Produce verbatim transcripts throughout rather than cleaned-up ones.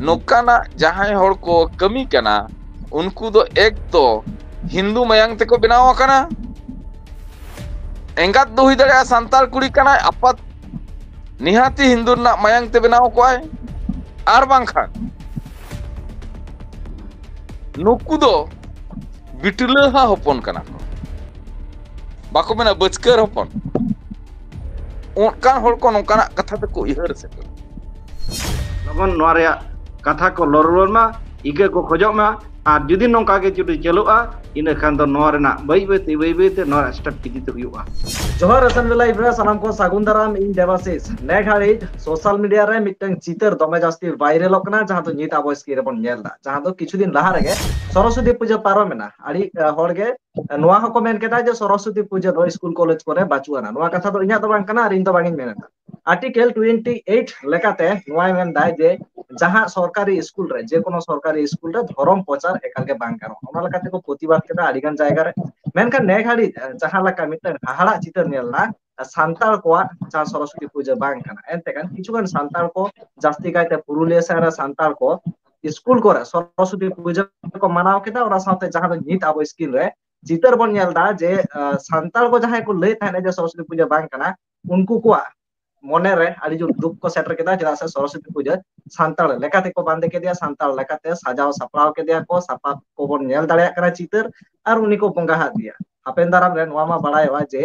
ᱱᱚᱝᱠᱟᱱᱟᱜ ᱡᱟᱦᱟᱸᱭ ᱦᱚᱲ ᱠᱚ ᱠᱟᱹᱢᱤ ᱠᱟᱱᱟ, ᱩᱱᱠᱩ ᱫᱚ ᱮᱠ ᱛᱚ ᱦᱤᱱᱫᱩ ᱢᱟᱭᱟᱝ ᱛᱮᱠᱚ ᱵᱮᱱᱟᱣ ᱟᱠᱟᱱᱟ᱾ ᱮᱸᱜᱟᱛ ᱫᱚ ᱦᱩᱭ ᱫᱟᱲᱮᱭᱟᱜᱼᱟ ᱥᱟᱱᱛᱟᱲ ᱠᱩᱲᱤ ᱠᱟᱱᱟᱭ, ᱟᱯᱟᱛ ᱱᱤᱦᱟᱹᱛᱤ ᱦᱤᱱᱫᱩ ᱨᱮᱱᱟᱜ ᱢᱟᱭᱟᱝ ᱛᱮ ᱵᱮᱱᱟᱣ ᱠᱚᱣᱟᱭ᱾ ᱟᱨ ᱵᱟᱝᱠᱷᱟᱱ ᱱᱩᱠᱩ ᱫᱚ ᱵᱤᱴᱞᱟᱹᱦᱟ ᱦᱚᱯᱚᱱ ᱠᱟᱱᱟ ᱠᱚ, ᱵᱟᱠᱚ ᱢᱮᱱᱟ ᱵᱟᱹᱪᱠᱟᱹᱨ ᱦᱚᱯᱚᱱ᱾ ᱚᱱᱠᱟᱱ ᱦᱚᱲ ᱠᱚ ᱱᱚᱝᱠᱟᱱᱟᱜ ᱠᱟᱛᱷᱟ ᱛᱮᱠᱚ ᱩᱭᱦᱟᱹᱨ ᱥᱮᱴᱮᱨᱟ᱾ ᱞᱚᱜᱚᱱ ᱱᱚᱣᱟ ᱨᱮᱭᱟᱜ ᱠᱟᱛᱷᱟ ᱠᱚ ᱞᱚ ᱨᱩᱣᱟᱹᱲ ᱢᱟ, ᱤᱠᱟᱹ ᱠᱚ ᱠᱷᱚᱡᱚᱜ ᱢᱟ᱾ ᱟᱨ ᱡᱩᱫᱤ ᱱᱚᱝᱠᱟ ᱜᱮ ᱡᱩᱫᱤ ᱪᱟᱹᱞᱩᱜᱼᱟ, ᱤᱱᱟᱹ ᱠᱷᱟᱱ ᱫᱚ ᱱᱚᱣᱟ ᱨᱮᱱᱟᱜ ᱵᱟᱹᱭ ᱵᱟᱹᱭ ᱛᱮ ᱵᱟᱹᱭ ᱵᱟᱹᱭ ᱛᱮ ᱱᱚᱣᱟ ᱨᱮᱱᱟᱜ ᱥᱴᱮᱯ ᱤᱫᱤ ᱛᱮ ᱦᱩᱭᱩᱜᱼᱟ᱾ ᱡᱚᱦᱟᱨ ᱮᱥᱮᱢᱵᱞᱤ ᱞᱟᱭᱤᱵᱷ ᱨᱮ ᱥᱟᱱᱟᱢ ᱠᱚ ᱥᱟᱹᱜᱩᱱ ᱫᱟᱨᱟᱢ᱾ ᱤᱧ ᱫᱮᱵᱟᱥᱤᱥ᱾ ᱱᱮ ᱜᱷᱟᱹᱲᱤᱡ ᱥᱳᱥᱟᱞ ᱢᱤᱰᱤᱭᱟ ᱨᱮ ᱢᱤᱫᱴᱟᱝ ᱪᱤᱛᱟᱹᱨ ᱫᱚᱢᱮ ᱡᱟᱹᱥᱛᱤ ᱵᱷᱟᱭᱨᱟᱞᱚᱜ ᱠᱟᱱᱟ, ᱡᱟᱦᱟᱸ ᱫᱚ ᱱᱤᱛ ᱟᱵᱚ ᱥᱠᱨᱤᱱ ᱨᱮᱵᱚᱱ ᱧᱮᱞ ᱮᱫᱟ, ᱡᱟᱦᱟᱸ ᱫᱚ ᱠᱤᱪᱷᱩ ᱫᱤᱱ ᱞᱟᱦᱟ ᱨᱮᱜᱮ ᱥᱚᱨᱚᱥᱚᱛᱤ ᱯᱩᱡᱟᱹ ᱯᱟᱨᱚᱢᱮᱱᱟ᱾ ᱟᱹᱰᱤ ᱦᱚᱲ ᱜᱮ ᱱᱚᱣᱟ ᱦᱚᱸᱠᱚ ᱢᱮᱱ ᱠᱮᱫᱟ ᱡᱮ ᱥᱚᱨᱚᱥᱚᱛᱤ ᱯᱩᱡᱟᱹ ᱫᱚ ᱥᱠᱩᱞ ᱠᱚᱞᱮᱡᱽ ᱠᱚᱨᱮ ᱵᱟᱹᱪᱩᱜ ᱟᱱᱟ᱾ ᱱᱚᱣᱟ ᱠᱟᱛᱷᱟ ᱫᱚ ᱤᱧᱟᱹᱜ ᱫᱚ ᱵᱟᱝ ᱠᱟᱱᱟ ᱟᱨ ᱤᱧ ᱫᱚ ᱵᱟᱝ ᱤᱧ ᱢᱮᱱ ᱮᱫᱟ᱾ ᱟᱨᱴᱤᱠᱮᱞ ᱴᱩᱭᱮᱱᱴᱤ ᱮᱭᱤᱴ ᱞᱮᱠᱟᱛᱮ ᱱᱚᱣᱟᱭ ᱢᱮᱱᱫᱟ ᱡᱮ ᱡᱟᱦᱟᱸ ᱥᱚᱨᱠᱟᱨᱤ ᱥᱠᱩᱞ ᱨᱮ, ᱡᱮ ᱠᱳᱱᱳ ᱥᱚᱨᱠᱟᱨᱤ ᱥᱠᱩᱞ ᱨᱮ ᱫᱷᱚᱨᱚᱢ ᱯᱨᱚᱪᱟᱨ ᱮᱠᱟᱞ ᱜᱮ ᱵᱟᱝ ᱜᱟᱱᱚᱜᱼᱟ᱾ ᱚᱱᱟ ᱞᱮᱠᱟ ᱛᱮᱠᱚ ᱯᱨᱚᱛᱤᱵᱟᱫ ᱠᱮᱫᱟ ᱟᱹᱰᱤ ᱜᱟᱱ ᱡᱟᱭᱜᱟ ᱨᱮ᱾ ᱢᱮᱱᱠᱷᱟᱱ ᱱᱮ ᱜᱷᱟᱹᱲᱤᱡ ᱡᱟᱦᱟᱸ ᱞᱮᱠᱟ ᱢᱤᱫᱴᱟᱝ ᱦᱟᱦᱟᱲᱟᱜ ᱪᱤᱛᱟᱹᱨ ᱧᱮᱞ ᱮᱱᱟ, ᱥᱟᱱᱛᱟᱲ ᱠᱚᱣᱟᱜ ᱡᱟᱦᱟᱸ ᱥᱚᱨᱚᱥᱚᱛᱤ ᱯᱩᱡᱟᱹ ᱵᱟᱝ ᱠᱟᱱᱟ, ᱮᱱᱛᱮ ᱠᱷᱟᱱ ᱠᱤᱪᱷᱩ ᱜᱟᱱ ᱥᱟᱱᱛᱟᱲ ᱠᱚ, ᱡᱟᱹᱥᱛᱤ ᱠᱟᱭᱛᱮ ᱯᱩᱨᱩᱞᱤᱭᱟᱹ ᱥᱮᱫ ᱨᱮ ᱥᱟᱱᱛᱟᱲ ᱠᱚ ᱥᱠᱩᱞ ᱠᱚᱨᱮ ᱥᱚᱨᱚᱥᱚᱛᱤ ᱯᱩᱡᱟᱹ ᱠᱚ ᱢᱟᱱᱟᱣ ᱠᱮᱫᱟ᱾ ᱚᱱᱟ ᱥᱟᱶᱛᱮ ᱡᱟᱦᱟᱸ ᱫᱚ ᱱᱤᱛ ᱟᱵᱚ ᱥᱠᱨᱤᱱ ᱨᱮ ᱪᱤᱛᱟᱹᱨ ᱵᱚᱱ ᱧᱮᱞ ᱮᱫᱟ ᱡᱮ ᱥᱟᱱᱛᱟᱲ ᱠᱚ ᱡᱟᱦᱟᱸᱭ ᱠᱚ ᱞᱟᱹᱭᱮᱫ ᱛᱟᱦᱮᱸᱫ ᱡᱮ ᱥᱚᱨᱚᱥᱚᱛᱤ ᱯᱩᱡᱟᱹ ᱵᱟᱝ ᱠᱟᱱᱟ, ᱩᱱᱠᱩ ᱠᱚᱣᱟᱜ ᱢᱚᱱᱮᱨᱮ ᱟᱹᱰᱤ ᱡᱳᱨ ᱫᱩᱠ ᱠᱚ ᱥᱮᱴᱮᱨ ᱠᱮᱫᱟ᱾ ᱪᱮᱫᱟᱜ ᱥᱮ ᱥᱚᱨᱚᱥᱚᱛᱤ ᱯᱩᱡᱟᱹ ᱥᱟᱱᱛᱟᱲ ᱞᱮᱠᱟ ᱛᱮᱠᱚ ᱵᱟᱸᱫᱮ ᱠᱮᱫᱮᱭᱟ, ᱥᱟᱱᱛᱟᱲ ᱞᱮᱠᱟᱛᱮ ᱥᱟᱡᱟᱣ ᱥᱟᱯᱲᱟᱣ ᱠᱮᱫᱮᱭᱟ ᱠᱚ, ᱥᱟᱯᱟᱵ ᱠᱚᱵᱚᱱ ᱧᱮᱞ ᱫᱟᱲᱮᱭᱟᱜ ᱠᱟᱱᱟ ᱪᱤᱛᱟᱹᱨ, ᱟᱨ ᱩᱱᱤ ᱠᱚ ᱵᱚᱸᱜᱟ ᱟᱫ ᱫᱮᱭᱟ᱾ ᱦᱟᱯᱮᱱ ᱫᱟᱨᱟᱢ ᱨᱮ ᱱᱚᱣᱟ ᱢᱟ ᱵᱟᱲᱟᱭᱚᱜᱼᱟ ᱡᱮ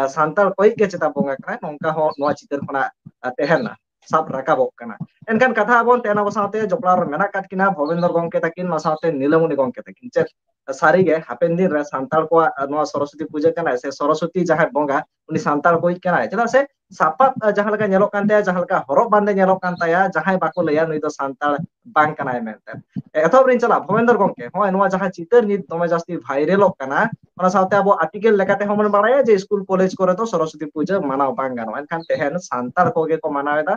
ᱥᱟᱱᱛᱟᱲ ᱠᱚᱭᱤᱡ ᱜᱮ ᱪᱮᱛᱟ ᱵᱚᱸᱜᱟ ᱠᱟᱱᱟᱭ, ᱱᱚᱝᱠᱟ ᱦᱚᱸ ᱱᱚᱣᱟ ᱪᱤᱛᱟᱹᱨ ᱠᱷᱚᱱᱟᱜ ᱛᱟᱦᱮᱱᱟ, ᱥᱟᱵ ᱨᱟᱠᱟᱵᱚᱜ ᱠᱟᱱᱟ᱾ ᱮᱱᱠᱷᱟᱱ ᱠᱟᱛᱷᱟ ᱟᱵᱚᱱ ᱛᱮᱦᱮᱧ ᱟᱵᱚ ᱥᱟᱶᱛᱮ ᱡᱚᱯᱲᱟᱣ ᱨᱮ ᱢᱮᱱᱟᱜ ᱟᱠᱟᱫ ᱠᱤᱱᱟ ᱵᱷᱚᱵᱮᱱᱫᱨᱚ ᱜᱚᱢᱠᱮ ᱛᱟᱹᱠᱤᱱ, ᱚᱱᱟ ᱥᱟᱶᱛᱮ ᱱᱤᱞᱟᱢᱚᱱᱤ ᱜᱚᱢᱠᱮ ᱛᱟᱹᱠᱤᱱ᱾ ᱪᱮᱫ ᱥᱟᱹᱨᱤᱜᱮ ᱦᱟᱯᱮᱱ ᱫᱤᱱ ᱨᱮ ᱥᱟᱱᱛᱟᱲ ᱠᱚᱣᱟᱜ ᱱᱚᱣᱟ ᱥᱚᱨᱚᱥᱚᱛᱤ ᱯᱩᱡᱟᱹ ᱠᱟᱱᱟᱭ ᱥᱮ ᱥᱚᱨᱚᱥᱚᱛᱤ ᱡᱟᱦᱟᱸᱭ ᱵᱚᱸᱜᱟ, ᱩᱱᱤ ᱥᱟᱱᱛᱟᱲ ᱠᱚᱭᱤᱡ ᱠᱟᱱᱟᱭ? ᱪᱮᱫᱟᱜ ᱥᱮ ᱥᱟᱯᱟᱵ ᱡᱟᱦᱟᱸ ᱞᱮᱠᱟ ᱧᱮᱞᱚᱜ ᱠᱟᱱ ᱛᱟᱭᱟ, ᱡᱟᱦᱟᱸ ᱞᱮᱠᱟ ᱦᱚᱨᱚᱜ ᱵᱟᱸᱫᱮ ᱧᱮᱞᱚᱜ ᱠᱟᱱ ᱛᱟᱭᱟ, ᱡᱟᱦᱟᱸᱭ ᱵᱟᱠᱚ ᱞᱟᱹᱭᱟ ᱱᱩᱭ ᱫᱚ ᱥᱟᱱᱛᱟᱲ ᱵᱟᱝ ᱠᱟᱱᱟᱭ ᱢᱮᱱᱛᱮ᱾ ᱮᱛᱚᱦᱚᱵ ᱨᱤᱧ ᱪᱟᱞᱟᱜᱼᱟ, ᱵᱷᱚᱵᱮᱱᱫᱨᱚ ᱜᱚᱢᱠᱮ, ᱱᱚᱜᱼᱚᱭ ᱱᱚᱣᱟ ᱡᱟᱦᱟᱸ ᱪᱤᱛᱟᱹᱨ ᱱᱤᱛ ᱫᱚᱢᱮ ᱡᱟᱹᱥᱛᱤ ᱵᱷᱟᱭᱨᱟᱞᱚᱜ ᱠᱟᱱᱟ, ᱚᱱᱟ ᱥᱟᱶᱛᱮ ᱟᱵᱚ ᱟᱨᱴᱤᱠᱮᱞ ᱞᱮᱠᱟᱛᱮ ᱦᱚᱸ ᱵᱚᱱ ᱵᱟᱲᱟᱭᱟ ᱡᱮ ᱥᱠᱩᱞ ᱠᱚᱞᱮᱡᱽ ᱠᱚᱨᱮ ᱫᱚ ᱥᱚᱨᱚᱥᱚᱛᱤ ᱯᱩᱡᱟᱹ ᱢᱟᱱᱟᱣ ᱵᱟᱝ ᱜᱟᱱᱚᱜᱼᱟ, ᱮᱱᱠᱷᱟᱱ ᱛᱮᱦᱮᱧ ᱥᱟᱱᱛᱟᱲ ᱠᱚᱜᱮ ᱠᱚ ᱢᱟᱱᱟᱣ ᱮᱫᱟ᱾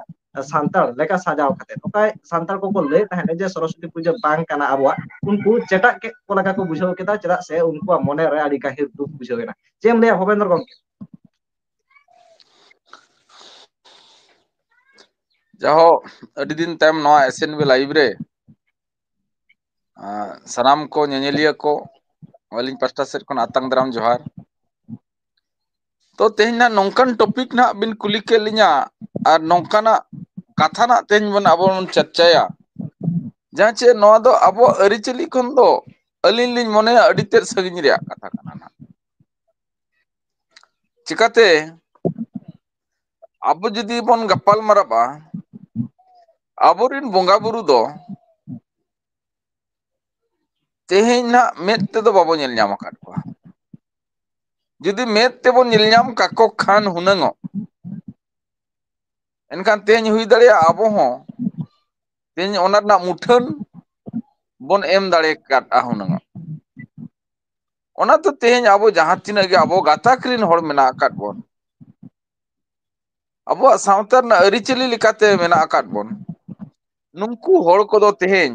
ᱥᱟᱱᱛᱟᱲ ᱞᱮᱠᱟ ᱥᱟᱡᱟᱣ ᱠᱟᱛᱮ᱾ ᱚᱠᱚᱭ ᱥᱟᱱᱛᱟᱲ ᱠᱚᱠᱚ ᱞᱟᱹᱭᱮᱫ ᱛᱟᱦᱮᱸᱫ ᱡᱮ ᱥᱚᱨᱚᱥᱚᱛᱤ ᱯᱩᱡᱟᱹ ᱵᱟᱝ ᱠᱟᱱᱟ ᱟᱵᱚᱣᱟᱜ, ᱩᱱᱠᱩ ᱪᱮᱴᱟᱜ ᱠᱮᱫ ᱠᱚ ᱞᱮᱠᱟ ᱠᱚ ᱵᱩᱡᱷᱟᱹᱣ ᱠᱮᱫᱟ, ᱪᱮᱫᱟᱜ ᱥᱮ ᱩᱱᱠᱩᱣᱟᱜ ᱢᱚᱱᱮ ᱨᱮ ᱟᱹᱰᱤ ᱜᱟᱹᱦᱤᱨ ᱫᱩᱠ ᱵᱩᱡᱷᱟᱹᱣ ᱮᱱᱟ᱾ ᱪᱮᱫ ᱮᱢ ᱞᱟᱹᱭᱟ ᱵᱷᱚᱵᱮᱱᱫᱨᱚ ᱜᱚᱢᱠᱮ? ᱡᱟᱦᱳ, ᱟᱹᱰᱤ ᱫᱤᱱ ᱛᱟᱭᱚᱢ ᱱᱚᱣᱟ S N B live ᱨᱮ, ᱟᱸ, ᱥᱟᱱᱟᱢ ᱠᱚ ᱧᱮᱧᱮᱞᱤᱭᱟᱹ ᱠᱚ ᱟᱹᱞᱤᱧ ᱯᱟᱥᱴᱟ ᱥᱮᱫ ᱠᱷᱚᱱ ᱟᱛᱟᱝ ᱫᱟᱨᱟᱢ ᱡᱚᱦᱟᱨ᱾ ᱛᱚ, ᱛᱮᱦᱮᱧ ᱱᱟᱜ ᱱᱚᱝᱠᱟᱱ topic ᱱᱟᱜ ᱵᱤᱱ ᱠᱩᱞᱤ ᱠᱮᱫ ᱞᱤᱧᱟ ᱟᱨ ᱱᱚᱝᱠᱟᱱᱟᱜ ᱠᱟᱛᱷᱟ ᱱᱟᱜ ᱛᱮᱦᱮᱧ ᱵᱚᱱ, ᱟᱵᱚ ᱵᱚᱱ ᱪᱟᱨᱪᱟᱭᱟ, ᱡᱟᱦᱟᱸ ᱪᱮ ᱱᱚᱣᱟ ᱫᱚ ᱟᱵᱚᱣᱟᱜ ᱟᱹᱨᱤᱪᱟᱹᱞᱤ ᱠᱷᱚᱱ ᱫᱚ ᱟᱹᱞᱤᱧ ᱞᱤᱧ ᱢᱚᱱᱮᱭᱟ ᱟᱹᱰᱤ ᱛᱮᱫ ᱥᱟᱺᱜᱤᱧ ᱨᱮᱭᱟᱜ ᱠᱟᱛᱷᱟ ᱠᱟᱱᱟ ᱱᱟᱜ᱾ ᱪᱤᱠᱟᱛᱮ, ᱟᱵᱚ ᱡᱩᱫᱤ ᱵᱚᱱ ᱜᱟᱯᱟᱞ ᱢᱟᱨᱟᱜᱼᱟ, ᱟᱵᱚᱨᱮᱱ ᱵᱚᱸᱜᱟ ᱵᱩᱨᱩ ᱫᱚ ᱛᱮᱦᱮᱧ ᱱᱟᱜ ᱢᱮᱫ ᱛᱮᱫᱚ ᱵᱟᱵᱚ ᱧᱮᱞ ᱧᱟᱢ ᱟᱠᱟᱫ ᱠᱚᱣᱟ᱾ ᱡᱩᱫᱤ ᱢᱮᱫ ᱛᱮᱵᱚᱱ ᱧᱮᱞ ᱧᱟᱢ ᱠᱟᱠᱚ ᱠᱷᱟᱱ ᱦᱩᱱᱟᱹᱝᱚᱜ, ᱮᱱᱠᱷᱟᱱ ᱛᱮᱦᱮᱧ ᱦᱩᱭ ᱫᱟᱲᱮᱭᱟᱜᱼᱟ ᱟᱵᱚ ᱦᱚᱸ ᱛᱮᱦᱮᱧ ᱚᱱᱟ ᱨᱮᱱᱟᱜ ᱢᱩᱴᱷᱟᱹᱱ ᱵᱚᱱ ᱮᱢ ᱫᱟᱲᱮ ᱟᱠᱟᱫᱼᱟ ᱦᱩᱱᱟᱹᱝᱚᱜ᱾ ᱚᱱᱟᱛᱮ ᱛᱮᱦᱮᱧ ᱟᱵᱚ ᱡᱟᱦᱟᱸ ᱛᱤᱱᱟᱹᱜ ᱜᱮ ᱟᱵᱚ ᱜᱟᱛᱟᱠ ᱨᱮᱱ ᱦᱚᱲ ᱢᱮᱱᱟᱜ ᱟᱠᱟᱫ ᱵᱚᱱ, ᱟᱵᱚᱣᱟᱜ ᱥᱟᱶᱛᱟ ᱨᱮᱱᱟᱜ ᱟᱹᱨᱤᱪᱟᱹᱞᱤ ᱞᱮᱠᱟᱛᱮ ᱢᱮᱱᱟᱜ ᱟᱠᱟᱫ ᱵᱚᱱ, ᱱᱩᱠᱩ ᱦᱚᱲ ᱠᱚᱫᱚ ᱛᱮᱦᱮᱧ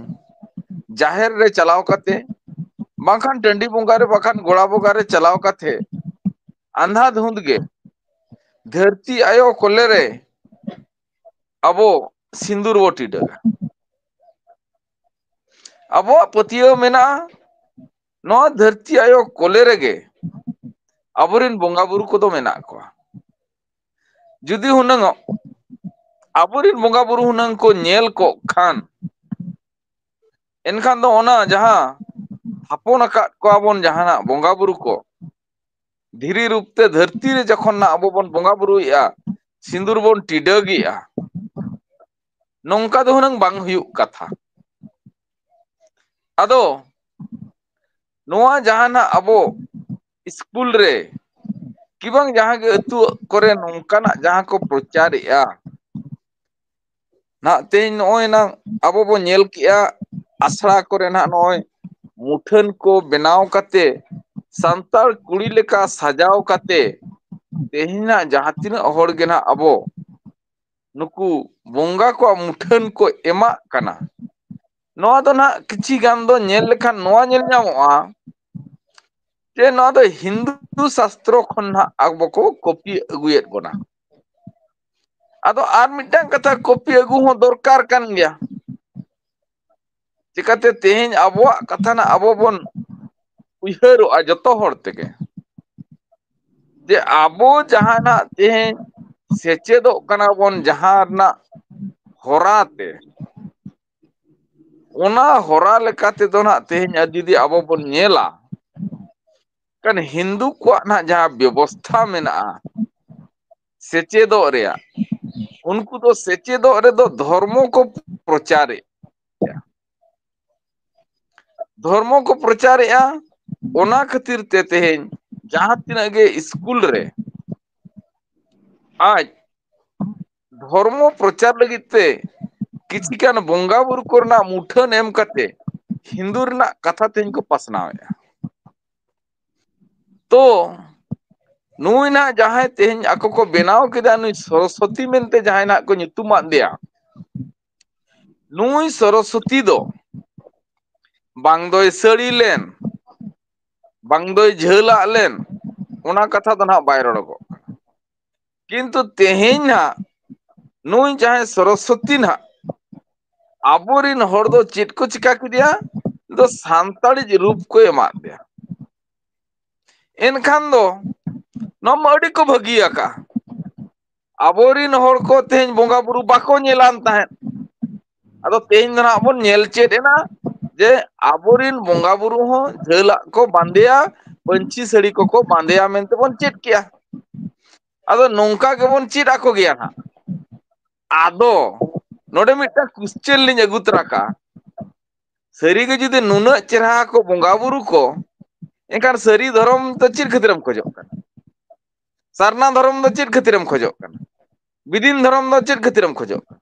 ᱡᱟᱦᱮᱨ ᱨᱮ ᱪᱟᱞᱟᱣ ᱠᱟᱛᱮ, ᱵᱟᱝᱠᱷᱟᱱ ᱴᱟᱺᱰᱤ ᱵᱚᱸᱜᱟ ᱨᱮ, ᱵᱟᱝᱠᱷᱟᱱ ᱜᱚᱲᱟ ᱵᱚᱸᱜᱟ ᱨᱮ ᱪᱟᱞᱟᱣ ᱠᱟᱛᱮ, ᱟᱸᱫᱷᱟ ᱫᱷᱩᱸᱫ ᱜᱮ ᱫᱷᱟᱹᱨᱛᱤ ᱟᱭᱳ ᱠᱚᱞᱮ ᱨᱮ ᱟᱵᱚ ᱥᱤᱸᱫᱩᱨ ᱵᱚ ᱴᱤᱰᱟᱹᱜᱟ᱾ ᱟᱵᱚᱣᱟᱜ ᱯᱟᱹᱛᱭᱟᱹᱣ ᱢᱮᱱᱟᱜᱼᱟ, ᱱᱚᱣᱟ ᱫᱷᱟᱹᱨᱛᱤ ᱟᱭᱳ ᱠᱚᱞᱮ ᱨᱮᱜᱮ ᱟᱵᱚᱨᱮᱱ ᱵᱚᱸᱜᱟ ᱵᱩᱨᱩ ᱠᱚᱫᱚ ᱢᱮᱱᱟᱜ ᱠᱚᱣᱟ᱾ ᱡᱩᱫᱤ ᱦᱩᱱᱟᱹᱝ ᱟᱵᱚᱨᱮᱱ ᱵᱚᱸᱜᱟ ᱵᱩᱨᱩ ᱦᱩᱱᱟᱹᱝ ᱠᱚ ᱧᱮᱞ ᱠᱚᱜ ᱠᱷᱟᱱ, ᱮᱱᱠᱷᱟᱱ ᱫᱚ ᱚᱱᱟ ᱡᱟᱦᱟᱸ ᱛᱷᱟᱯᱚᱱ ᱟᱠᱟᱫ ᱠᱚᱣᱟ ᱵᱚᱱ ᱡᱟᱦᱟᱱᱟᱜ ᱵᱚᱸᱜᱟ ᱵᱩᱨᱩ ᱠᱚ, ᱫᱷᱤᱨᱤ ᱨᱩᱯ ᱛᱮ ᱫᱷᱟᱹᱨᱛᱤ ᱨᱮ ᱡᱚᱠᱷᱚᱱ ᱱᱟᱜ ᱟᱵᱚ ᱵᱚᱱ ᱵᱚᱸᱜᱟ ᱵᱩᱨᱩᱭᱮᱫᱼᱟ, ᱥᱤᱸᱫᱩᱨ ᱵᱚᱱ ᱴᱤᱰᱟᱹᱜᱮᱜᱼᱟ, ᱱᱚᱝᱠᱟ ᱫᱚ ᱦᱩᱱᱟᱹᱝ ᱵᱟᱝ ᱦᱩᱭᱩᱜ ᱠᱟᱛᱷᱟ᱾ ᱟᱫᱚ ᱱᱚᱣᱟ ᱡᱟᱦᱟᱱᱟᱜ ᱟᱵᱚ ᱥᱠᱩᱞ ᱨᱮ ᱠᱤ ᱵᱟᱝ ᱡᱟᱦᱟᱸ ᱜᱮ ᱟᱹᱛᱩ ᱠᱚᱨᱮ ᱱᱚᱝᱠᱟᱱᱟᱜ ᱡᱟᱦᱟᱸ ᱠᱚ ᱯᱨᱚᱪᱟᱨᱮᱜᱼᱟ, ᱱᱟᱜ ᱛᱮᱦᱮᱧ ᱱᱚᱜᱼᱚᱭ ᱱᱟᱜ ᱟᱵᱚ ᱵᱚ ᱧᱮᱞ ᱠᱮᱜᱼᱟ, ᱟᱥᱲᱟ ᱠᱚᱨᱮ ᱱᱟᱜ ᱱᱚᱜᱼᱚᱭ ᱢᱩᱴᱷᱟᱹᱱ ᱠᱚ ᱵᱮᱱᱟᱣ ᱠᱟᱛᱮ, ᱥᱟᱱᱛᱟᱲ ᱠᱩᱲᱤ ᱞᱮᱠᱟ ᱥᱟᱡᱟᱣ ᱠᱟᱛᱮ, ᱛᱮᱦᱮᱧᱟᱜ ᱡᱟᱦᱟᱸ ᱛᱤᱱᱟᱹᱜ ᱦᱚᱲ ᱜᱮ ᱱᱟᱜ ᱟᱵᱚ ᱱᱩᱠᱩ ᱵᱚᱸᱜᱟ ᱠᱚᱣᱟᱜ ᱢᱩᱴᱷᱟᱹᱱ ᱠᱚ ᱮᱢᱟᱜ ᱠᱟᱱᱟ, ᱱᱚᱣᱟ ᱫᱚ ᱱᱟᱜ ᱠᱤᱪᱷᱤ ᱜᱟᱱ ᱫᱚ ᱧᱮᱞ ᱞᱮᱠᱷᱟᱱ ᱱᱚᱣᱟ ᱧᱮᱞ ᱧᱟᱢᱚᱜᱼᱟ ᱡᱮ ᱱᱚᱣᱟ ᱫᱚ ᱦᱤᱱᱫᱩ ᱥᱟᱥᱛᱨᱚ ᱠᱷᱚᱱ ᱱᱟᱜ ᱟᱵᱚ ᱠᱚ ᱠᱚᱯᱤ ᱟᱹᱜᱩᱭᱮᱫ ᱵᱚᱱᱟ᱾ ᱟᱫᱚ ᱟᱨ ᱢᱤᱫᱴᱟᱝ ᱠᱟᱛᱷᱟ, ᱠᱚᱯᱤ ᱟᱹᱜᱩ ᱦᱚᱸ ᱫᱚᱨᱠᱟᱨ ᱠᱟᱱ ᱜᱮᱭᱟ᱾ ᱪᱤᱠᱟᱹᱛᱮ ᱛᱮᱦᱮᱧ ᱟᱵᱚᱣᱟᱜ ᱠᱟᱛᱷᱟ ᱱᱟᱜ ᱟᱵᱚ ᱵᱚᱱ ᱩᱭᱦᱟᱹᱨᱚᱜᱼᱟ ᱡᱚᱛᱚ ᱦᱚᱲ ᱛᱮᱜᱮ, ᱡᱮ ᱟᱵᱚ ᱡᱟᱦᱟᱱᱟᱜ ᱛᱮᱦᱮᱧ ᱥᱮᱪᱮᱫᱚᱜ ᱠᱟᱱᱟ ᱵᱚᱱ ᱡᱟᱦᱟᱸ ᱨᱮᱱᱟᱜ ᱦᱚᱨᱟ ᱛᱮ, ᱚᱱᱟ ᱦᱚᱨᱟ ᱞᱮᱠᱟ ᱛᱮᱫᱚ ᱱᱟᱜ ᱛᱮᱦᱮᱧ ᱟᱨ ᱡᱩᱫᱤ ᱟᱵᱚ ᱵᱚᱱ ᱧᱮᱞᱟ, ᱠᱷᱟᱱ ᱦᱤᱱᱫᱩ ᱠᱚᱣᱟᱜ ᱱᱟᱜ ᱡᱟᱦᱟᱸ ᱵᱮᱵᱚᱥᱛᱷᱟ ᱢᱮᱱᱟᱜᱼᱟ ᱥᱮᱪᱮᱫᱚᱜ ᱨᱮᱭᱟᱜ, ᱩᱱᱠᱩ ᱫᱚ ᱥᱮᱪᱮᱫᱚᱜ ᱨᱮᱫᱚ ᱫᱷᱚᱨᱢᱚ ᱠᱚ ᱯᱨᱚᱪᱟᱨᱮᱫ, ᱫᱷᱚᱨᱢᱚ ᱠᱚ ᱯᱨᱚᱪᱟᱨᱮᱫᱼᱟ᱾ ᱚᱱᱟ ᱠᱷᱟᱹᱛᱤᱨ ᱛᱮ ᱛᱮᱦᱮᱧ ᱡᱟᱦᱟᱸ ᱛᱤᱱᱟᱹᱜ ᱜᱮ ᱥᱠᱩᱞ ᱨᱮ ᱟᱡ ᱫᱷᱚᱨᱢᱚ ᱯᱨᱚᱪᱟᱨ ᱞᱟᱹᱜᱤᱫ ᱛᱮ ᱠᱤᱪᱷᱤ ᱜᱟᱱ ᱵᱚᱸᱜᱟ ᱵᱩᱨᱩ ᱠᱚᱨᱮᱱᱟᱜ ᱢᱩᱴᱷᱟᱹᱱ ᱮᱢ ᱠᱟᱛᱮ ᱦᱤᱱᱫᱩ ᱨᱮᱱᱟᱜ ᱠᱟᱛᱷᱟ ᱛᱮᱦᱮᱧ ᱠᱚ ᱯᱟᱥᱱᱟᱣᱮᱫᱼᱟ᱾ ᱛᱚ ᱱᱩᱭ ᱱᱟᱜ ᱡᱟᱦᱟᱸᱭ ᱛᱮᱦᱮᱧ ᱟᱠᱚ ᱠᱚ ᱵᱮᱱᱟᱣ ᱠᱮᱫᱟ, ᱱᱩᱭ ᱥᱚᱨᱚᱥᱚᱛᱤ ᱢᱮᱱᱛᱮ ᱡᱟᱦᱟᱸᱭ ᱱᱟᱜ ᱠᱚ ᱧᱩᱛᱩᱢᱟᱫ ᱫᱮᱭᱟ, ᱱᱩᱭ ᱥᱚᱨᱚᱥᱚᱛᱤ ᱫᱚ ᱵᱟᱝ ᱫᱚᱭ ᱥᱟᱹᱲᱤ ᱞᱮᱱ, ᱵᱟᱝ ᱫᱚᱭ ᱡᱷᱟᱹᱞᱟᱜ ᱞᱮᱱ, ᱚᱱᱟ ᱠᱟᱛᱷᱟ ᱫᱚ ᱱᱟᱜ ᱵᱟᱭ ᱨᱚᱲᱚᱜᱚᱜ ᱠᱟᱱᱟ᱾ ᱠᱤᱱᱛᱩ ᱛᱮᱦᱮᱧ ᱱᱟᱜ ᱱᱩᱭ ᱡᱟᱦᱟᱸᱭ ᱥᱚᱨᱚᱥᱚᱛᱤ ᱱᱟᱜ ᱟᱵᱚᱨᱤᱱ ᱦᱚᱲ ᱫᱚ ᱪᱮᱫ ᱠᱚ ᱪᱤᱠᱟ ᱠᱮᱫᱮᱭᱟ? ᱫᱚ ᱥᱟᱱᱛᱟᱲᱤ ᱨᱩᱯ ᱠᱚ ᱮᱢᱟᱫ ᱫᱮᱭᱟ᱾ ᱮᱱᱠᱷᱟᱱ ᱫᱚ ᱱᱚᱣᱟ ᱢᱟ ᱟᱹᱰᱤ ᱠᱚ ᱵᱷᱟᱹᱜᱤ ᱟᱠᱟᱜᱼᱟ᱾ ᱟᱵᱚᱨᱤᱱ ᱦᱚᱲ ᱠᱚ ᱛᱮᱦᱮᱧ ᱵᱚᱸᱜᱟ ᱵᱩᱨᱩ ᱵᱟᱠᱚ ᱧᱮᱞᱟᱱ ᱛᱟᱦᱮᱸᱫ, ᱟᱫᱚ ᱛᱮᱦᱮᱧ ᱫᱚ ᱱᱟᱜ ᱵᱚᱱ ᱧᱮᱞ ᱪᱮᱫ ᱮᱱᱟ ᱡᱮ ᱟᱵᱚᱨᱤᱱ ᱵᱚᱸᱜᱟ ᱵᱩᱨᱩ ᱦᱚᱸ ᱡᱷᱟᱹᱞᱟᱜ ᱠᱚ ᱵᱟᱸᱫᱮᱭᱟ, ᱯᱟᱹᱧᱪᱤ ᱥᱟᱹᱲᱤ ᱠᱚᱠᱚ ᱵᱟᱸᱫᱮᱭᱟ ᱢᱮᱱᱛᱮ ᱵᱚᱱ ᱪᱮᱫ ᱠᱮᱜᱼᱟ᱾ ᱟᱫᱚ ᱱᱚᱝᱠᱟ ᱜᱮᱵᱚᱱ ᱪᱮᱫ ᱟᱠᱚ ᱜᱮᱭᱟ ᱱᱟᱜ᱾ ᱟᱫᱚ ᱱᱚᱰᱮ ᱢᱤᱫᱴᱟᱝ ᱠᱩᱥᱪᱮᱱ ᱞᱤᱧ ᱟᱹᱜᱩ ᱛᱚᱨᱟ ᱠᱟᱜᱼᱟ, ᱥᱟᱹᱨᱤᱜᱮ ᱡᱩᱫᱤ ᱱᱩᱱᱟᱹᱜ ᱪᱮᱦᱨᱟ ᱠᱚ ᱵᱚᱸᱜᱟ ᱵᱩᱨᱩ ᱠᱚ, ᱮᱱᱠᱷᱟᱱ ᱥᱟᱹᱨᱤ ᱫᱷᱚᱨᱚᱢ ᱫᱚ ᱪᱮᱫ ᱠᱷᱟᱹᱛᱤᱨᱮᱢ ᱠᱷᱚᱡᱚᱜ ᱠᱟᱱᱟ? ᱥᱟᱨᱱᱟ ᱫᱷᱚᱨᱚᱢ ᱫᱚ ᱪᱮᱫ ᱠᱷᱟᱹᱛᱤᱨᱮᱢ ᱠᱷᱚᱡᱚᱜ ᱠᱟᱱᱟ? ᱵᱤᱫᱤᱱ ᱫᱷᱚᱨᱚᱢ ᱫᱚ ᱪᱮᱫ ᱠᱷᱟᱹᱛᱤᱨᱮᱢ ᱠᱷᱚᱡᱚᱜ ᱠᱟᱱᱟ?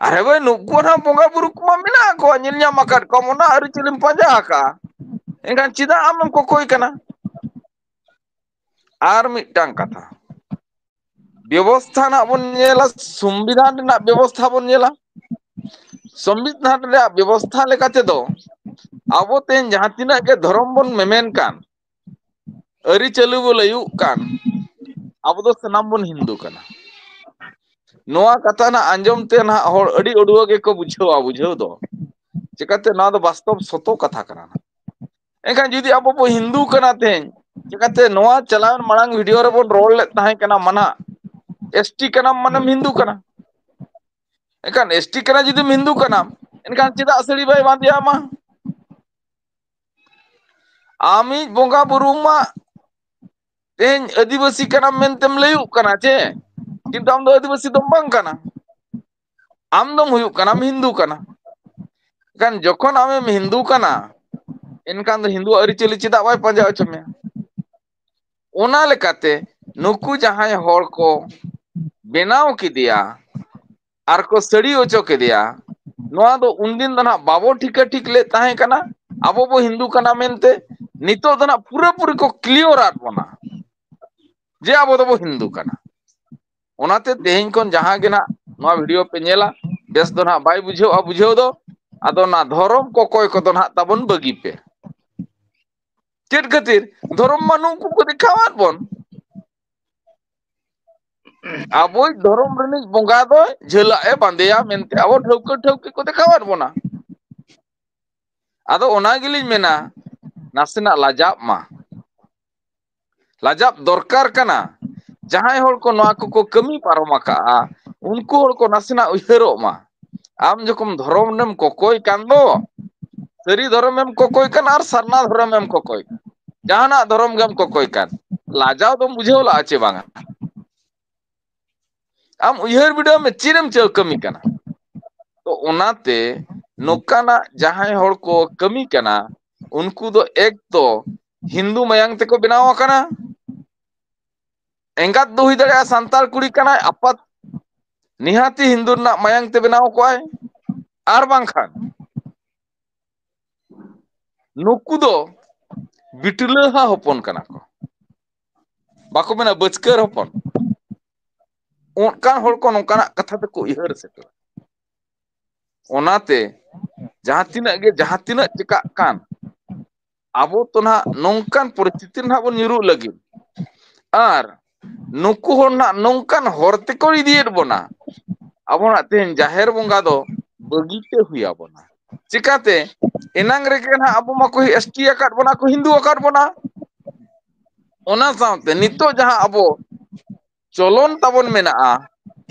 ᱟᱨᱮ ᱵᱷᱟᱹᱭ, ᱱᱩᱠᱩ ᱦᱚᱸ ᱵᱚᱸᱜᱟ ᱵᱩᱨᱩ ᱠᱚᱢᱟ ᱢᱮᱱᱟᱜ ᱠᱚᱣᱟ, ᱧᱮᱞ ᱧᱟᱢ ᱟᱠᱟᱫ ᱠᱚᱣᱟᱢ, ᱚᱱᱟ ᱟᱹᱨᱤᱪᱟᱹᱞᱤᱢ ᱯᱟᱸᱡᱟ ᱟᱠᱟᱫᱼᱟ, ᱮᱱᱠᱷᱟᱱ ᱪᱮᱫᱟᱜ ᱟᱢᱮᱢ ᱠᱚᱠᱚᱭ ᱠᱟᱱᱟ? ᱟᱨ ᱢᱤᱫᱴᱟᱝ ᱠᱟᱛᱷᱟ, ᱵᱮᱵᱚᱥᱛᱷᱟ ᱨᱮᱱᱟᱜ ᱵᱚᱱ ᱧᱮᱞᱟ, ᱥᱚᱝᱵᱤᱫᱷᱟᱱ ᱨᱮᱱᱟᱜ ᱵᱮᱵᱚᱥᱛᱷᱟ ᱵᱚᱱ ᱧᱮᱞᱟ᱾ ᱥᱚᱝᱵᱤᱫᱷᱟᱱ ᱨᱮᱭᱟᱜ ᱵᱮᱵᱚᱥᱛᱷᱟ ᱞᱮᱠᱟ ᱛᱮᱫᱚ ᱟᱵᱚ ᱛᱮᱦᱮᱧ ᱡᱟᱦᱟᱸ ᱛᱤᱱᱟᱹᱜ ᱜᱮ ᱫᱷᱚᱨᱚᱢ ᱵᱚᱱ ᱢᱮᱢᱮᱱ ᱠᱟᱱ, ᱟᱹᱨᱤᱪᱟᱹᱞᱤ ᱵᱚ ᱞᱟᱹᱭᱩᱜ ᱠᱟᱱ, ᱟᱵᱚ ᱫᱚ ᱥᱟᱱᱟᱢ ᱵᱚᱱ ᱦᱤᱱᱫᱩ ᱠᱟᱱᱟ᱾ ᱱᱚᱣᱟ ᱠᱟᱛᱷᱟ ᱱᱟᱜ ᱟᱸᱡᱚᱢ ᱛᱮ ᱱᱟᱜ ᱦᱚᱲ ᱟᱹᱰᱤ ᱟᱹᱰᱩᱣᱟᱹ ᱜᱮᱠᱚ ᱵᱩᱡᱷᱟᱹᱣᱟ, ᱵᱩᱡᱷᱟᱹᱣ ᱫᱚ᱾ ᱪᱤᱠᱟᱹᱛᱮ ᱱᱚᱣᱟ ᱫᱚ ᱵᱟᱥᱛᱚᱵ ᱥᱚᱛᱚ ᱠᱟᱛᱷᱟ ᱠᱟᱱᱟ ᱱᱟᱜ᱾ ᱮᱱᱠᱷᱟᱱ ᱡᱩᱫᱤ ᱟᱵᱚ ᱵᱚ ᱦᱤᱱᱫᱩ ᱠᱟᱱᱟ ᱛᱮᱦᱮᱧ, ᱪᱤᱠᱟᱹᱛᱮ ᱱᱚᱣᱟ ᱪᱟᱞᱟᱣᱮᱱ ᱢᱟᱲᱟᱝ video ᱨᱮᱵᱚᱱ ᱨᱚᱲ ᱞᱮᱫ ᱛᱟᱦᱮᱸ ᱠᱟᱱᱟ ᱢᱟᱱᱟ, S T ᱠᱟᱱᱟᱢ ᱢᱟᱱᱮᱢ ᱦᱤᱱᱫᱩ ᱠᱟᱱᱟ᱾ ᱮᱱᱠᱷᱟᱱ S T ᱠᱟᱱᱟ ᱡᱩᱫᱤᱢ ᱦᱤᱱᱫᱩ ᱠᱟᱱᱟᱢ, ᱮᱱᱠᱷᱟᱱ ᱪᱮᱫᱟᱜ ᱥᱟᱹᱲᱤ ᱵᱟᱭ ᱵᱟᱸᱫᱮᱭᱟ ᱢᱟ? ᱟᱢᱤᱡ ᱵᱚᱸᱜᱟ ᱵᱩᱨᱩ ᱢᱟ ᱛᱮᱦᱮᱧ ᱟᱹᱫᱤᱵᱟᱹᱥᱤ ᱠᱟᱱᱟᱢ ᱢᱮᱱᱛᱮᱢ ᱞᱟᱹᱭᱩᱜ ᱠᱟᱱᱟ ᱪᱮ, ᱠᱤᱱᱛᱩ ᱟᱢ ᱫᱚ ᱟᱹᱫᱤᱵᱟᱹᱥᱤ ᱫᱚᱢ ᱵᱟᱝ ᱠᱟᱱᱟ᱾ ᱟᱢ ᱫᱚᱢ ᱦᱩᱭᱩᱜ ᱠᱟᱱᱟᱢ ᱦᱤᱱᱫᱩ ᱠᱟᱱᱟ᱾ ᱮᱱᱠᱷᱟᱱ ᱡᱚᱠᱷᱚᱱ ᱟᱢᱮᱢ ᱦᱤᱱᱫᱩ ᱠᱟᱱᱟ, ᱮᱱᱠᱷᱟᱱ ᱫᱚ ᱦᱤᱱᱫᱩ ᱟᱹᱨᱤᱪᱟᱹᱞᱤ ᱪᱮᱫᱟᱜ ᱵᱟᱭ ᱯᱟᱸᱡᱟ ᱦᱚᱪᱚ ᱢᱮᱭᱟ? ᱚᱱᱟ ᱞᱮᱠᱟᱛᱮ ᱱᱩᱠᱩ ᱡᱟᱦᱟᱸᱭ ᱦᱚᱲ ᱠᱚ ᱵᱮᱱᱟᱣ ᱠᱮᱫᱮᱭᱟ ᱟᱨ ᱠᱚ ᱥᱟᱹᱲᱤ ᱦᱚᱪᱚ ᱠᱮᱫᱮᱭᱟ, ᱱᱚᱣᱟ ᱫᱚ ᱩᱱᱫᱤᱱ ᱫᱚ ᱱᱟᱦᱟᱜ ᱵᱟᱵᱚ ᱴᱷᱤᱠᱟᱹ ᱴᱷᱤᱠ ᱞᱮᱫ ᱛᱟᱦᱮᱸ ᱠᱟᱱᱟ ᱟᱵᱚ ᱵᱚ ᱦᱤᱱᱫᱩ ᱠᱟᱱᱟ ᱢᱮᱱᱛᱮ᱾ ᱱᱤᱛᱚᱜ ᱫᱚ ᱱᱟᱦᱟᱜ ᱯᱩᱨᱟᱹᱯᱩᱨᱤ ᱠᱚ clear ᱟᱫ ᱵᱚᱱᱟ ᱡᱮ ᱟᱵᱚ ᱫᱚᱵᱚ ᱦᱤᱱᱫᱩ ᱠᱟᱱᱟ᱾ ᱚᱱᱟᱛᱮ ᱛᱮᱦᱮᱧ ᱠᱷᱚᱱ ᱡᱟᱦᱟᱸ ᱜᱮ ᱱᱟᱦᱟᱜ ᱱᱚᱣᱟ video ᱯᱮ ᱧᱮᱞᱟ, ᱵᱮᱥ ᱫᱚ ᱱᱟᱦᱟᱜ ᱵᱟᱭ ᱵᱩᱡᱷᱟᱹᱣᱟ ᱵᱩᱡᱷᱟᱹᱣ ᱫᱚ, ᱟᱫᱚ ᱚᱱᱟ ᱫᱷᱚᱨᱚᱢ ᱠᱚᱠᱚᱭ ᱠᱚᱫᱚ ᱱᱟᱦᱟᱜ ᱛᱟᱵᱚᱱ ᱵᱟᱹᱜᱤ ᱯᱮ᱾ ᱪᱮᱫ ᱠᱷᱟᱹᱛᱤᱨ? ᱫᱷᱚᱨᱚᱢ ᱢᱟ ᱱᱩᱠᱩ ᱠᱚ ᱫᱮᱠᱷᱟᱣᱟᱫ ᱵᱚᱱ᱾ ᱟᱵᱚᱭᱤᱡ ᱫᱷᱚᱨᱚᱢ ᱨᱤᱱᱤᱡ ᱵᱚᱸᱜᱟ ᱫᱚ ᱡᱷᱟᱹᱞᱟᱜ ᱮ ᱵᱟᱸᱫᱮᱭᱟ ᱢᱮᱱᱛᱮ ᱟᱵᱚ ᱴᱷᱟᱹᱣᱠᱟᱹ ᱴᱷᱟᱹᱣᱠᱟᱹ ᱠᱚ ᱫᱮᱠᱷᱟᱣᱟᱫ ᱵᱚᱱᱟ᱾ ᱟᱫᱚ ᱚᱱᱟ ᱜᱮᱞᱤᱧ ᱢᱮᱱᱟ, ᱱᱟᱥᱮᱱᱟᱜ ᱞᱟᱡᱟᱜ ᱢᱟ᱾ ᱞᱟᱡᱟᱜ ᱫᱚᱨᱠᱟᱨ ᱠᱟᱱᱟ᱾ ᱡᱟᱦᱟᱸᱭ ᱦᱚᱲ ᱠᱚ ᱱᱚᱣᱟ ᱠᱚᱠᱚ ᱠᱟᱹᱢᱤ ᱯᱟᱨᱚᱢ ᱟᱠᱟᱜᱼᱟ, ᱩᱱᱠᱩ ᱦᱚᱲ ᱠᱚ ᱱᱟᱥᱮᱱᱟᱜ ᱩᱭᱦᱟᱹᱨᱚᱜ ᱢᱟ᱾ ᱟᱢ ᱡᱚᱠᱷᱚᱱ ᱫᱷᱚᱨᱚᱢ ᱮᱢ ᱠᱚᱠᱚᱭ ᱠᱟᱱ ᱫᱚ, ᱥᱟᱹᱨᱤ ᱫᱷᱚᱨᱚᱢ ᱮᱢ ᱠᱚᱠᱚᱭ ᱠᱟᱱ ᱟᱨ ᱥᱟᱨᱱᱟ ᱫᱷᱚᱨᱚᱢ ᱮᱢ ᱠᱚᱠᱚᱭ ᱠᱟᱱ, ᱡᱟᱦᱟᱱᱟᱜ ᱫᱷᱚᱨᱚᱢ ᱜᱮᱢ ᱠᱚᱠᱚᱭ ᱠᱟᱱ, ᱞᱟᱡᱟᱣ ᱫᱚᱢ ᱵᱩᱡᱷᱟᱹᱣ ᱞᱟᱜᱼᱟ ᱪᱮ ᱵᱟᱝᱟ? ᱟᱢ ᱩᱭᱦᱟᱹᱨ ᱵᱤᱰᱟᱹᱣ ᱢᱮ, ᱪᱮᱫ ᱮᱢ ᱪᱮᱫ ᱠᱟᱹᱢᱤ ᱠᱟᱱᱟ? ᱛᱚ ᱚᱱᱟᱛᱮ ᱱᱚᱝᱠᱟᱱᱟᱜ ᱡᱟᱦᱟᱸᱭ ᱦᱚᱲ ᱠᱚ ᱠᱟᱹᱢᱤ ᱠᱟᱱᱟ, ᱩᱱᱠᱩ ᱫᱚ ᱮᱠ ᱛᱚ ᱦᱤᱱᱫᱩ ᱢᱟᱭᱟᱝ ᱛᱮᱠᱚ ᱵᱮᱱᱟᱣ ᱟᱠᱟᱱᱟ, ᱮᱸᱜᱟᱛ ᱫᱚ ᱦᱩᱭ ᱫᱟᱲᱮᱭᱟᱜᱼᱟ ᱥᱟᱱᱛᱟᱲ ᱠᱩᱲᱤ ᱠᱟᱱᱟᱭ, ᱟᱯᱟᱛ ᱱᱤᱦᱟᱹᱛᱤ ᱦᱤᱱᱫᱩ ᱨᱮᱱᱟᱜ ᱢᱟᱭᱟᱝ ᱛᱮ ᱵᱮᱱᱟᱣ ᱠᱚᱣᱟᱭ, ᱟᱨ ᱵᱟᱝᱠᱷᱟᱱ ᱱᱩᱠᱩ ᱫᱚ ᱵᱤᱴᱞᱟᱹᱦᱟ ᱦᱚᱯᱚᱱ ᱠᱟᱱᱟ ᱠᱚ, ᱵᱟᱠᱚ ᱢᱮᱱᱟ ᱵᱟᱹᱪᱠᱟᱹᱨ ᱦᱚᱯᱚᱱ᱾ ᱚᱱᱠᱟᱱ ᱦᱚᱲ ᱠᱚ ᱱᱚᱝᱠᱟᱱᱟᱜ ᱠᱟᱛᱷᱟ ᱛᱮᱠᱚ ᱩᱭᱦᱟᱹᱨ ᱥᱮᱴᱮᱨᱟ᱾ ᱚᱱᱟᱛᱮ ᱡᱟᱦᱟᱸ ᱛᱤᱱᱟᱹᱜ ᱜᱮ ᱡᱟᱦᱟᱸ ᱛᱤᱱᱟᱹᱜ ᱪᱮᱠᱟᱜ ᱠᱟᱱ, ᱟᱵᱚ ᱛᱚ ᱱᱟᱦᱟᱜ ᱱᱚᱝᱠᱟᱱ ᱯᱚᱨᱤᱥᱛᱷᱤᱛᱤ ᱨᱮ ᱱᱟᱦᱟᱜ ᱵᱚᱱ ᱧᱩᱨᱩᱜ ᱞᱟᱹᱜᱤᱫ᱾ ᱟᱨ ᱱᱩᱠᱩ ᱦᱚᱲ ᱱᱟᱜ ᱱᱚᱝᱠᱟᱱ ᱦᱚᱨ ᱛᱮᱠᱚ ᱤᱫᱤᱭᱮᱫ ᱵᱚᱱᱟ, ᱟᱵᱚ ᱱᱟᱜ ᱛᱮᱦᱮᱧ ᱡᱟᱦᱮᱨ ᱵᱚᱸᱜᱟ ᱫᱚ ᱵᱟᱹᱜᱤ ᱛᱮ ᱦᱩᱭ ᱟᱵᱚᱱᱟ᱾ ᱪᱤᱠᱟᱛᱮ? ᱮᱱᱟᱝ ᱨᱮᱜᱮ ᱱᱟᱜ ᱟᱵᱚ ᱢᱟᱠᱚ ᱮᱥ ᱴᱤ ᱟᱠᱟᱫ ᱵᱚᱱᱟ ᱠᱚ, ᱦᱤᱱᱫᱩ ᱟᱠᱟᱫ ᱵᱚᱱᱟ᱾ ᱚᱱᱟ ᱥᱟᱶᱛᱮ ᱱᱤᱛᱚᱜ ᱡᱟᱦᱟᱸ ᱟᱵᱚ ᱪᱚᱞᱚᱱ ᱛᱟᱵᱚᱱ ᱢᱮᱱᱟᱜᱼᱟ,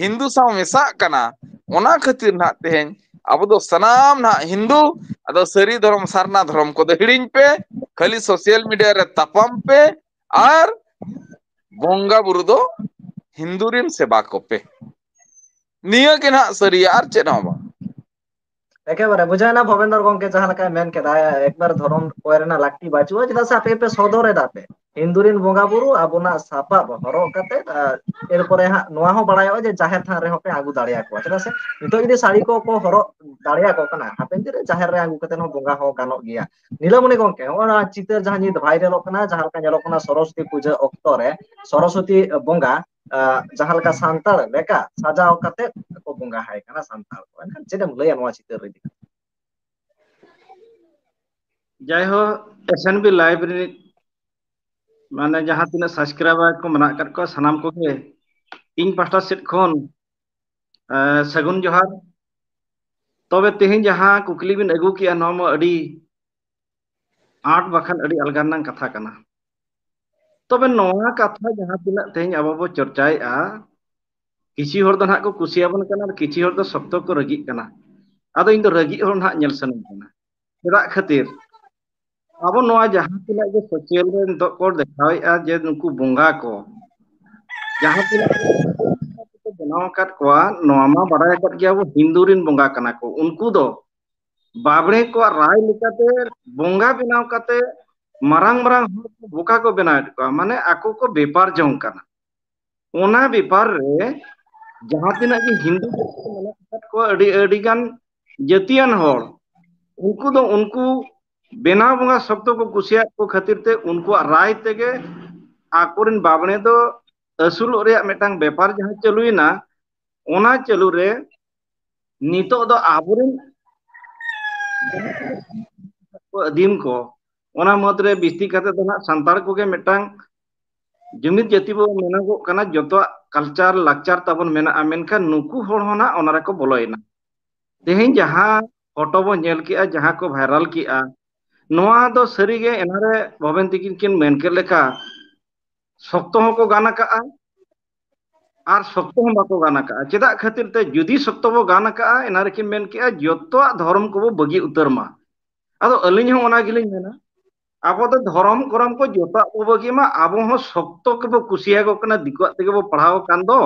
ᱦᱤᱱᱫᱩ ᱥᱟᱶ ᱢᱮᱥᱟᱜ ᱠᱟᱱᱟ, ᱚᱱᱟ ᱠᱷᱟᱹᱛᱤᱨ ᱱᱟᱜ ᱛᱮᱦᱮᱧ ᱟᱵᱚ ᱫᱚ ᱥᱟᱱᱟᱢ ᱱᱟᱜ ᱦᱤᱱᱫᱩ, ᱟᱫᱚ ᱥᱟᱹᱨᱤ ᱫᱷᱚᱨᱚᱢ ᱥᱟᱨᱱᱟ ᱫᱷᱚᱨᱚᱢ ᱠᱚᱫᱚ ᱦᱤᱲᱤᱧ ᱯᱮ, ᱠᱷᱟᱹᱞᱤ social media ᱨᱮ ᱛᱟᱯᱟᱢ ᱯᱮ ᱟᱨ ᱵᱚᱸᱜᱟ ᱵᱩᱨᱩ ᱫᱚ ᱦᱤᱱᱫᱩ ᱨᱮᱱ ᱥᱮᱵᱟ ᱠᱚᱯᱮ᱾ ᱱᱤᱭᱟᱹ ᱜᱮ ᱱᱟᱜ ᱥᱟᱹᱨᱤᱭᱟ, ᱟᱨ ᱪᱮᱫ ᱦᱚᱸ ᱵᱟᱝ᱾ ᱮᱠᱮᱵᱟᱨᱮ ᱵᱩᱡᱷᱟᱹᱣ ᱮᱱᱟ ᱵᱷᱚᱵᱮᱱᱫᱚᱨ ᱜᱚᱢᱠᱮ ᱡᱟᱦᱟᱸ ᱞᱮᱠᱟᱭ ᱢᱮᱱ ᱠᱮᱫᱟ, ᱮᱠᱵᱟᱨ ᱫᱷᱚᱨᱚᱢ ᱠᱚᱭ ᱨᱮᱱᱟᱜ ᱞᱟᱹᱠᱛᱤ ᱵᱟᱹᱪᱩᱜᱼᱟ, ᱪᱮᱫᱟᱜ ᱥᱮ ᱟᱯᱮ ᱯᱮ ᱥᱚᱫᱚᱨ ᱮᱫᱟ ᱯᱮ ᱦᱤᱱᱫᱩ ᱨᱮᱱ ᱵᱚᱸᱜᱟ ᱵᱩᱨᱩ ᱟᱵᱚᱱᱟᱜ ᱥᱟᱯᱟᱵ ᱦᱚᱨᱚᱜ ᱠᱟᱛᱮ᱾ ᱟᱨ ᱮᱨᱯᱚᱨᱮ ᱦᱟᱸᱜ ᱱᱚᱣᱟ ᱦᱚᱸ ᱵᱟᱲᱟᱭᱚᱜᱼᱟ ᱡᱮ ᱡᱟᱦᱮᱨ ᱛᱷᱟᱱ ᱨᱮᱦᱚᱸ ᱯᱮ ᱟᱹᱜᱩ ᱫᱟᱲᱮᱭᱟᱠᱚᱣᱟ, ᱪᱮᱫᱟᱜ ᱥᱮ ᱱᱤᱛᱚᱜ ᱡᱩᱫᱤ ᱥᱟᱹᱲᱤ ᱠᱚᱠᱚ ᱦᱚᱨᱚᱜ ᱫᱟᱲᱮᱭᱟᱠᱚ ᱠᱟᱱᱟ, ᱦᱟᱯᱮᱱ ᱫᱤᱱ ᱨᱮ ᱡᱟᱦᱮᱨ ᱨᱮ ᱟᱹᱜᱩ ᱠᱟᱛᱮ ᱦᱚᱸ ᱵᱚᱸᱜᱟ ᱦᱚᱸ ᱜᱟᱱᱚᱜ ᱜᱮᱭᱟ᱾ ᱱᱤᱞᱟᱢᱚᱱᱤ ᱜᱚᱢᱠᱮ, ᱱᱚᱜᱼᱚ ᱱᱚᱣᱟ ᱪᱤᱛᱟᱹᱨ ᱡᱟᱦᱟᱸ ᱱᱤᱛ ᱵᱷᱟᱭᱨᱟᱞᱚᱜ ᱠᱟᱱᱟ, ᱡᱟᱦᱟᱸ ᱞᱮᱠᱟ ᱧᱮᱞᱚᱜ ᱠᱟᱱᱟ ᱥᱚᱨᱚᱥᱚᱛᱤ ᱯᱩᱡᱟᱹ ᱚᱠᱛᱚ ᱨᱮ ᱥᱚᱨᱚᱥᱚᱛᱤ ᱵᱚᱸᱜᱟ, ᱟᱸ, ᱡᱟᱦᱟᱸ ᱞᱮᱠᱟ ᱥᱟᱱᱛᱟᱲ ᱞᱮᱠᱟ ᱥᱟᱡᱟᱣ ᱠᱟᱛᱮ ᱠᱚ ᱵᱚᱸᱜᱟ ᱟᱭ ᱠᱟᱱᱟ ᱥᱟᱱᱛᱟᱲ ᱠᱚ᱾ ᱮᱱᱠᱷᱟᱱ ᱪᱮᱫ ᱮᱢ ᱞᱟᱹᱭᱟ ᱱᱚᱣᱟ ᱪᱤᱛᱟᱹᱨ ᱤᱫᱤ ᱠᱟᱛᱮ? ᱡᱟᱭᱦᱳᱠ, S N B live ᱨᱤᱱᱤᱡ ᱢᱟᱱᱮ ᱡᱟᱦᱟᱸ ᱛᱤᱱᱟᱹᱜ subscriber ᱠᱚ ᱢᱮᱱᱟᱜ ᱟᱠᱟᱫ ᱠᱚᱣᱟ, ᱥᱟᱱᱟᱢ ᱠᱚᱜᱮ ᱤᱧ ᱯᱟᱦᱴᱟ ᱥᱮᱫ ᱠᱷᱚᱱ, ᱮ, ᱥᱟᱹᱜᱩᱱ ᱡᱚᱦᱟᱨ᱾ ᱛᱚᱵᱮ ᱛᱮᱦᱮᱧ ᱡᱟᱦᱟᱸ ᱠᱩᱠᱞᱤ ᱵᱤᱱ ᱟᱹᱜᱩ ᱠᱮᱜᱼᱟ, ᱱᱚᱣᱟ ᱢᱟ ᱟᱹᱰᱤ ᱟᱸᱴ ᱵᱟᱠᱷᱟᱱ ᱟᱹᱰᱤ ᱟᱞᱜᱟ ᱨᱮᱱᱟᱜ ᱠᱟᱛᱷᱟ ᱠᱟᱱᱟ᱾ ᱛᱚᱵᱮ ᱱᱚᱣᱟ ᱠᱟᱛᱷᱟ ᱡᱟᱦᱟᱸ ᱛᱤᱱᱟᱹᱜ ᱛᱮᱦᱮᱧ ᱟᱵᱚ ᱵᱚ ᱪᱚᱨᱪᱟᱭᱮᱫᱼᱟ, ᱠᱤᱪᱷᱤ ᱦᱚᱲ ᱫᱚ ᱱᱟᱦᱟᱜ ᱠᱚ ᱠᱩᱥᱤᱭᱟᱵᱚᱱ ᱠᱟᱱᱟ ᱟᱨ ᱠᱤᱪᱷᱤ ᱦᱚᱲ ᱫᱚ ᱥᱚᱠᱛᱚ ᱠᱚ ᱨᱟᱹᱜᱤᱜ ᱠᱟᱱᱟ᱾ ᱟᱫᱚ ᱤᱧ ᱫᱚ ᱨᱟᱹᱜᱤᱜ ᱦᱚᱲ ᱱᱟᱦᱟᱜ ᱧᱮᱞ ᱥᱟᱱᱟᱧ ᱠᱟᱱᱟ᱾ ᱪᱮᱫᱟᱜ ᱠᱷᱟᱹᱛᱤᱨ? ᱟᱵᱚ ᱱᱚᱣᱟ ᱡᱟᱦᱟᱸ ᱛᱤᱱᱟᱹᱜ ᱜᱮ social ᱨᱮ ᱱᱤᱛᱚᱜ ᱠᱚ ᱫᱮᱠᱷᱟᱣᱮᱫᱼᱟ ᱡᱮ ᱱᱩᱠᱩ ᱵᱚᱸᱜᱟ ᱠᱚ, ᱡᱟᱦᱟᱸ ᱛᱤᱱᱟᱹᱜ ᱠᱚ ᱵᱮᱱᱟᱣ ᱟᱠᱟᱫ ᱠᱚᱣᱟ, ᱱᱚᱣᱟ ᱢᱟ ᱵᱟᱲᱟᱭ ᱟᱠᱟᱫ ᱜᱮᱭᱟ ᱵᱚ ᱦᱤᱱᱫᱩ ᱨᱤᱱ ᱵᱚᱸᱜᱟ ᱠᱟᱱᱟ ᱠᱚ᱾ ᱩᱱᱠᱩ ᱫᱚ ᱵᱟᱵᱽᱲᱮ ᱠᱚᱣᱟᱜ ᱨᱟᱭ ᱞᱮᱠᱟᱛᱮ ᱵᱚᱸᱜᱟ ᱵᱮᱱᱟᱣ ᱠᱟᱛᱮ ᱢᱟᱨᱟᱝ ᱢᱟᱨᱟᱝ ᱦᱚᱲ ᱠᱚ ᱵᱚᱠᱟ ᱠᱚ ᱵᱮᱱᱟᱣᱮᱫ ᱠᱚᱣᱟ, ᱢᱟᱱᱮ ᱟᱠᱚ ᱠᱚ ᱵᱮᱯᱟᱨ ᱡᱚᱝ ᱠᱟᱱᱟ᱾ ᱚᱱᱟ ᱵᱮᱯᱟᱨ ᱨᱮ ᱡᱟᱦᱟᱸ ᱛᱤᱱᱟᱹᱜ ᱜᱮ ᱦᱤᱱᱫᱩ ᱡᱟᱹᱛᱤ ᱠᱚ ᱢᱮᱱᱟᱜ ᱟᱠᱟᱫ ᱠᱚᱣᱟ, ᱟᱹᱰᱤ, ᱟᱹᱰᱤ ᱜᱟᱱ ᱡᱟᱹᱛᱤᱭᱟᱱ ᱦᱚᱲ, ᱩᱱᱠᱩ ᱫᱚ ᱩᱱᱠᱩ ᱵᱮᱱᱟᱣ ᱵᱚᱸᱜᱟ ᱥᱚᱠᱛᱚ ᱠᱚ ᱠᱩᱥᱤᱭᱟᱜ ᱠᱚ ᱠᱷᱟᱹᱛᱤᱨ ᱛᱮ ᱩᱱᱠᱩᱣᱟᱜ ᱨᱟᱭ ᱛᱮᱜᱮ ᱟᱠᱚᱨᱮᱱ ᱵᱟᱵᱽᱲᱮ ᱫᱚ ᱟᱹᱥᱩᱞᱚᱜ ᱨᱮᱭᱟᱜ ᱢᱤᱫᱴᱟᱝ ᱵᱮᱯᱟᱨ ᱡᱟᱦᱟᱸ ᱪᱟᱹᱞᱩᱭᱮᱱᱟ, ᱚᱱᱟ ᱪᱟᱹᱞᱩ ᱨᱮ ᱱᱤᱛᱚᱜ ᱫᱚ ᱟᱵᱚᱨᱮᱱ ᱟᱹᱫᱤᱢ ᱠᱚ, ᱚᱱᱟ ᱢᱩᱫᱽᱨᱮ ᱵᱤᱥᱛᱤ ᱠᱟᱛᱮ ᱫᱚ ᱱᱟᱜ ᱥᱟᱱᱛᱟᱲ ᱠᱚᱜᱮ ᱢᱤᱫᱴᱟᱝ ᱡᱩᱢᱤᱫ ᱡᱟᱹᱛᱤ ᱵᱚ ᱢᱮᱱᱚᱜᱚᱜ ᱠᱟᱱᱟ, ᱡᱚᱛᱚᱣᱟᱜ culture ᱞᱟᱠᱪᱟᱨ ᱛᱟᱵᱚᱱ ᱢᱮᱱᱟᱜᱼᱟ, ᱢᱮᱱᱠᱷᱟᱱ ᱱᱩᱠᱩ ᱦᱚᱲ ᱦᱚᱸ ᱱᱟᱜ ᱚᱱᱟ ᱨᱮᱠᱚ ᱵᱚᱞᱚᱭᱮᱱᱟ᱾ ᱛᱮᱦᱮᱧ ᱡᱟᱦᱟᱸ ᱯᱷᱳᱴᱳ ᱵᱚ ᱧᱮᱞ ᱠᱮᱜᱼᱟ, ᱡᱟᱦᱟᱸ ᱠᱚ ᱵᱷᱟᱭᱨᱟᱞ ᱠᱮᱜᱼᱟ, ᱱᱚᱣᱟ ᱫᱚ ᱥᱟᱹᱨᱤᱜᱮ ᱮᱱᱟᱨᱮ ᱵᱷᱚᱵᱮᱱ ᱛᱤᱠᱤᱱ ᱠᱤᱱ ᱢᱮᱱ ᱠᱮᱫ ᱞᱮᱠᱟ ᱥᱚᱠᱛᱚ ᱦᱚᱸᱠᱚ ᱜᱟᱱ ᱟᱠᱟᱜᱼᱟ ᱟᱨ ᱥᱚᱠᱛᱚ ᱦᱚᱸ ᱵᱟᱠᱚ ᱜᱟᱱ ᱟᱠᱟᱜᱼᱟ᱾ ᱪᱮᱫᱟᱜ ᱠᱷᱟᱹᱛᱤᱨ ᱛᱮ? ᱡᱩᱫᱤ ᱥᱚᱠᱛᱚ ᱵᱚ ᱜᱟᱱ ᱟᱠᱟᱜᱼᱟ, ᱮᱱᱟ ᱨᱮᱠᱤᱱ ᱢᱮᱱ ᱠᱮᱜᱼᱟ ᱡᱚᱛᱚᱣᱟᱜ ᱫᱷᱚᱨᱚᱢ ᱠᱚᱵᱚ ᱵᱟᱹᱜᱤ ᱩᱛᱟᱹᱨ ᱢᱟ᱾ ᱟᱫᱚ ᱟᱹᱞᱤᱧ ᱦᱚᱸ ᱚᱱᱟ ᱜᱮᱞᱤᱧ ᱢᱮᱱᱟ, ᱟᱵᱚ ᱫᱚ ᱫᱷᱚᱨᱚᱢ ᱠᱚᱨᱚᱢ ᱠᱚ ᱡᱚᱛᱚᱣᱟᱜ ᱵᱚ ᱵᱟᱹᱜᱤ ᱢᱟ, ᱟᱵᱚ ᱦᱚᱸ ᱥᱚᱠᱛᱚ ᱜᱮᱵᱚ ᱠᱩᱥᱤᱭᱟᱠᱚ ᱠᱟᱱᱟ, ᱫᱤᱠᱩᱣᱟᱜ ᱛᱮᱜᱮ ᱵᱚ ᱯᱟᱲᱦᱟᱣ ᱟᱠᱟᱱ ᱫᱚ,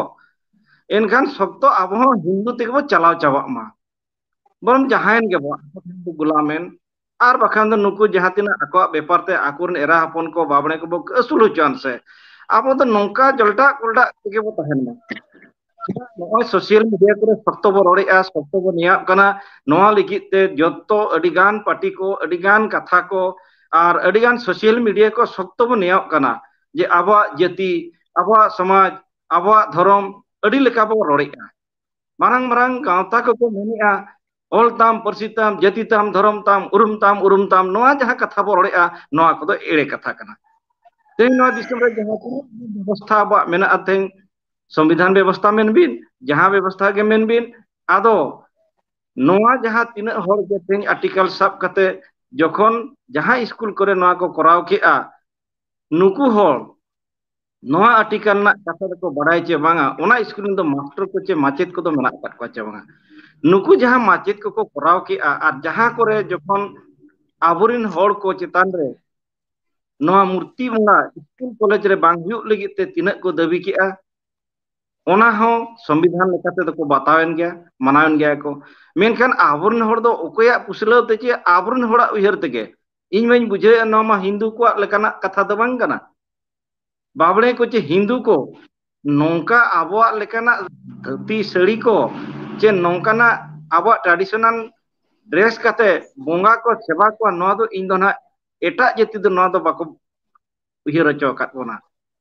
ᱮᱱᱠᱷᱟᱱ ᱥᱚᱠᱛᱚ ᱟᱵᱚ ᱦᱚᱸ ᱦᱤᱱᱫᱩ ᱛᱮᱜᱮ ᱵᱚ ᱪᱟᱞᱟᱣ ᱪᱟᱵᱟᱜ ᱢᱟ᱾ ᱵᱚᱨᱚᱝ ᱡᱟᱦᱟᱸᱭᱮᱱ ᱜᱮᱵᱚ, ᱟᱵᱚ ᱴᱷᱮᱱ ᱵᱚ ᱜᱩᱞᱟᱢᱮᱱ, ᱟᱨ ᱵᱟᱠᱷᱟᱱ ᱫᱚ ᱱᱩᱠᱩ ᱡᱟᱦᱟᱸ ᱛᱤᱱᱟᱹᱜ ᱟᱠᱚᱣᱟᱜ ᱵᱮᱯᱟᱨ ᱛᱮ ᱟᱠᱚᱨᱮᱱ ᱮᱨᱟ ᱦᱚᱯᱚᱱ ᱠᱚ, ᱵᱟᱵᱽᱲᱮ ᱠᱚᱵᱚ ᱟᱹᱥᱩᱞ ᱦᱚᱪᱚᱣᱟᱱ ᱥᱮ, ᱟᱵᱚ ᱫᱚ ᱱᱚᱝᱠᱟ ᱡᱚᱞᱴᱟᱜ ᱠᱚᱞᱴᱟᱜ ᱛᱮᱜᱮ ᱵᱚ ᱛᱟᱦᱮᱱ ᱢᱟ᱾ ᱱᱚᱜᱼᱚᱭ social media ᱠᱚᱨᱮ ᱥᱚᱠᱛᱚ ᱵᱚ ᱨᱚᱲᱮᱜᱼᱟ, ᱥᱚᱠᱛᱚ ᱵᱚ ᱱᱮᱭᱟᱜ ᱠᱟᱱᱟ᱾ ᱱᱚᱣᱟ ᱞᱟᱹᱜᱤᱫ ᱛᱮ ᱡᱚᱛᱚ ᱟᱹᱰᱤᱜᱟᱱ party ᱠᱚ, ᱟᱹᱰᱤᱜᱟᱱ ᱠᱟᱛᱷᱟ ᱠᱚ, ᱟᱨ ᱟᱹᱰᱤᱜᱟᱱ social media ᱠᱚ ᱥᱚᱠᱛᱚ ᱵᱚ ᱱᱮᱭᱟᱜ ᱠᱟᱱᱟ ᱡᱮ ᱟᱵᱚᱣᱟᱜ ᱡᱟᱹᱛᱤ, ᱟᱵᱚᱣᱟᱜ ᱥᱚᱢᱟᱡᱽ, ᱟᱵᱚᱣᱟᱜ ᱫᱷᱚᱨᱚᱢ ᱟᱹᱰᱤ ᱞᱮᱠᱟ ᱵᱚ ᱨᱚᱲᱮᱜᱼᱟ᱾ ᱢᱟᱨᱟᱝ ᱢᱟᱨᱟᱝ ᱜᱟᱶᱛᱟ ᱠᱚᱠᱚ ᱢᱮᱱᱮᱜᱼᱟ, ᱚᱞ ᱛᱟᱢ, ᱯᱟᱹᱨᱥᱤ ᱛᱟᱢ, ᱡᱟᱹᱛᱤ ᱛᱟᱢ, ᱫᱷᱚᱨᱚᱢ ᱛᱟᱢ, ᱩᱨᱩᱢ ᱛᱟᱢ, ᱩᱨᱩᱢ ᱛᱟᱢ, ᱱᱚᱣᱟ ᱡᱟᱦᱟᱸ ᱠᱟᱛᱷᱟ ᱵᱚ ᱨᱚᱲᱮᱜᱼᱟ, ᱱᱚᱣᱟ ᱠᱚᱫᱚ ᱮᱲᱮ ᱠᱟᱛᱷᱟ ᱠᱟᱱᱟ᱾ ᱛᱮᱦᱮᱧ ᱱᱚᱣᱟ ᱫᱤᱥᱚᱢ ᱨᱮ ᱡᱟᱦᱟᱸ ᱛᱤᱱᱟᱹᱜ ᱵᱮᱵᱚᱥᱛᱷᱟ ᱟᱵᱚᱣᱟᱜ ᱢᱮᱱᱟᱜᱼᱟ, ᱛᱮᱦᱮᱧ ᱥᱚᱝᱵᱤᱫᱷᱟᱱ ᱵᱮᱵᱚᱥᱛᱷᱟ ᱢᱮᱱ ᱵᱤᱱ, ᱡᱟᱦᱟᱸ ᱵᱮᱵᱚᱥᱛᱷᱟ ᱜᱮ ᱢᱮᱱ ᱵᱤᱱ, ᱟᱫᱚ ᱱᱚᱣᱟ ᱡᱟᱦᱟᱸ ᱛᱤᱱᱟᱹᱜ ᱦᱚᱲ ᱜᱮ ᱛᱮᱦᱮᱧ article ᱥᱟᱵ ᱠᱟᱛᱮ ᱡᱚᱠᱷᱚᱱ ᱡᱟᱦᱟᱸ ᱥᱠᱩᱞ ᱠᱚᱨᱮ ᱱᱚᱣᱟ ᱠᱚ ᱠᱚᱨᱟᱣ ᱠᱮᱜᱼᱟ, ᱱᱩᱠᱩ ᱦᱚᱲ ᱱᱚᱣᱟ article ᱨᱮᱱᱟᱜ ᱠᱟᱛᱷᱟ ᱫᱚᱠᱚ ᱵᱟᱲᱟᱭ ᱪᱮ ᱵᱟᱝᱟ, ᱚᱱᱟ ᱥᱠᱩᱞ ᱨᱮᱱ ᱫᱚ ᱢᱟᱥᱴᱟᱨ ᱠᱚ ᱪᱮ ᱢᱟᱪᱮᱫ ᱠᱚᱫᱚ ᱢᱮᱱᱟᱜ ᱟᱠᱟᱫ ᱠᱚᱣᱟ ᱪᱮ ᱵᱟᱝᱟ? ᱱᱩᱠᱩ ᱡᱟᱦᱟᱸ ᱢᱟᱪᱮᱫ ᱠᱚᱠᱚ ᱠᱚᱨᱟᱣ ᱠᱮᱜᱼᱟ ᱟᱨ ᱡᱟᱦᱟᱸ ᱠᱚᱨᱮ ᱡᱚᱠᱷᱚᱱ ᱟᱵᱚᱨᱮᱱ ᱦᱚᱲ ᱠᱚ ᱪᱮᱛᱟᱱ ᱨᱮ ᱱᱚᱣᱟ ᱢᱩᱨᱛᱤ ᱵᱚᱸᱜᱟ ᱥᱠᱩᱞ ᱠᱚᱞᱮᱡᱽ ᱨᱮ ᱵᱟᱝ ᱦᱩᱭᱩᱜ ᱞᱟᱹᱜᱤᱫ ᱛᱮ ᱛᱤᱱᱟᱹᱜ ᱠᱚ ᱫᱟᱹᱵᱤ ᱠᱮᱜᱼᱟ, ᱚᱱᱟ ᱦᱚᱸ ᱥᱚᱝᱵᱤᱫᱷᱟᱱ ᱞᱮᱠᱟᱛᱮ ᱫᱚᱠᱚ ᱵᱟᱛᱟᱣᱮᱱ ᱜᱮᱭᱟ, ᱢᱟᱱᱟᱣᱮᱱ ᱜᱮᱭᱟ ᱠᱚ᱾ ᱢᱮᱱᱠᱷᱟᱱ ᱟᱵᱚᱨᱮᱱ ᱦᱚᱲ ᱫᱚ ᱚᱠᱚᱭᱟᱜ ᱯᱩᱥᱞᱟᱹᱣ ᱛᱮ ᱪᱮ ᱟᱵᱚᱨᱮᱱ ᱦᱚᱲᱟᱜ ᱩᱭᱦᱟᱹᱨ ᱛᱮᱜᱮ? ᱤᱧ ᱢᱟᱧ ᱵᱩᱡᱷᱟᱹᱣᱮᱫᱼᱟ ᱱᱚᱣᱟ ᱢᱟ ᱦᱤᱱᱫᱩ ᱠᱚᱣᱟᱜ ᱞᱮᱠᱟᱱᱟᱜ ᱠᱟᱛᱷᱟ ᱫᱚ ᱵᱟᱝ ᱠᱟᱱᱟ᱾ ᱵᱟᱵᱽᱲᱮ ᱠᱚ ᱪᱮ ᱦᱤᱱᱫᱩ ᱠᱚ ᱱᱚᱝᱠᱟ ᱟᱵᱚᱣᱟᱜ ᱞᱮᱠᱟᱱᱟᱜ ᱫᱷᱩᱛᱤ ᱥᱟᱹᱲᱤ ᱠᱚ ᱪᱮ ᱱᱚᱝᱠᱟᱱᱟᱜ ᱟᱵᱚᱣᱟᱜ traditional dress ᱠᱟᱛᱮ ᱵᱚᱸᱜᱟ ᱠᱚ ᱥᱮᱵᱟ ᱠᱚᱣᱟ, ᱱᱚᱣᱟ ᱫᱚ ᱤᱧ ᱫᱚ ᱱᱟᱦᱟᱜ ᱮᱴᱟᱜ ᱡᱟᱹᱛᱤ ᱫᱚ ᱱᱚᱣᱟ ᱫᱚ ᱵᱟᱠᱚ ᱩᱭᱦᱟᱹᱨ ᱦᱚᱪᱚ ᱟᱠᱟᱫ ᱵᱚᱱᱟ᱾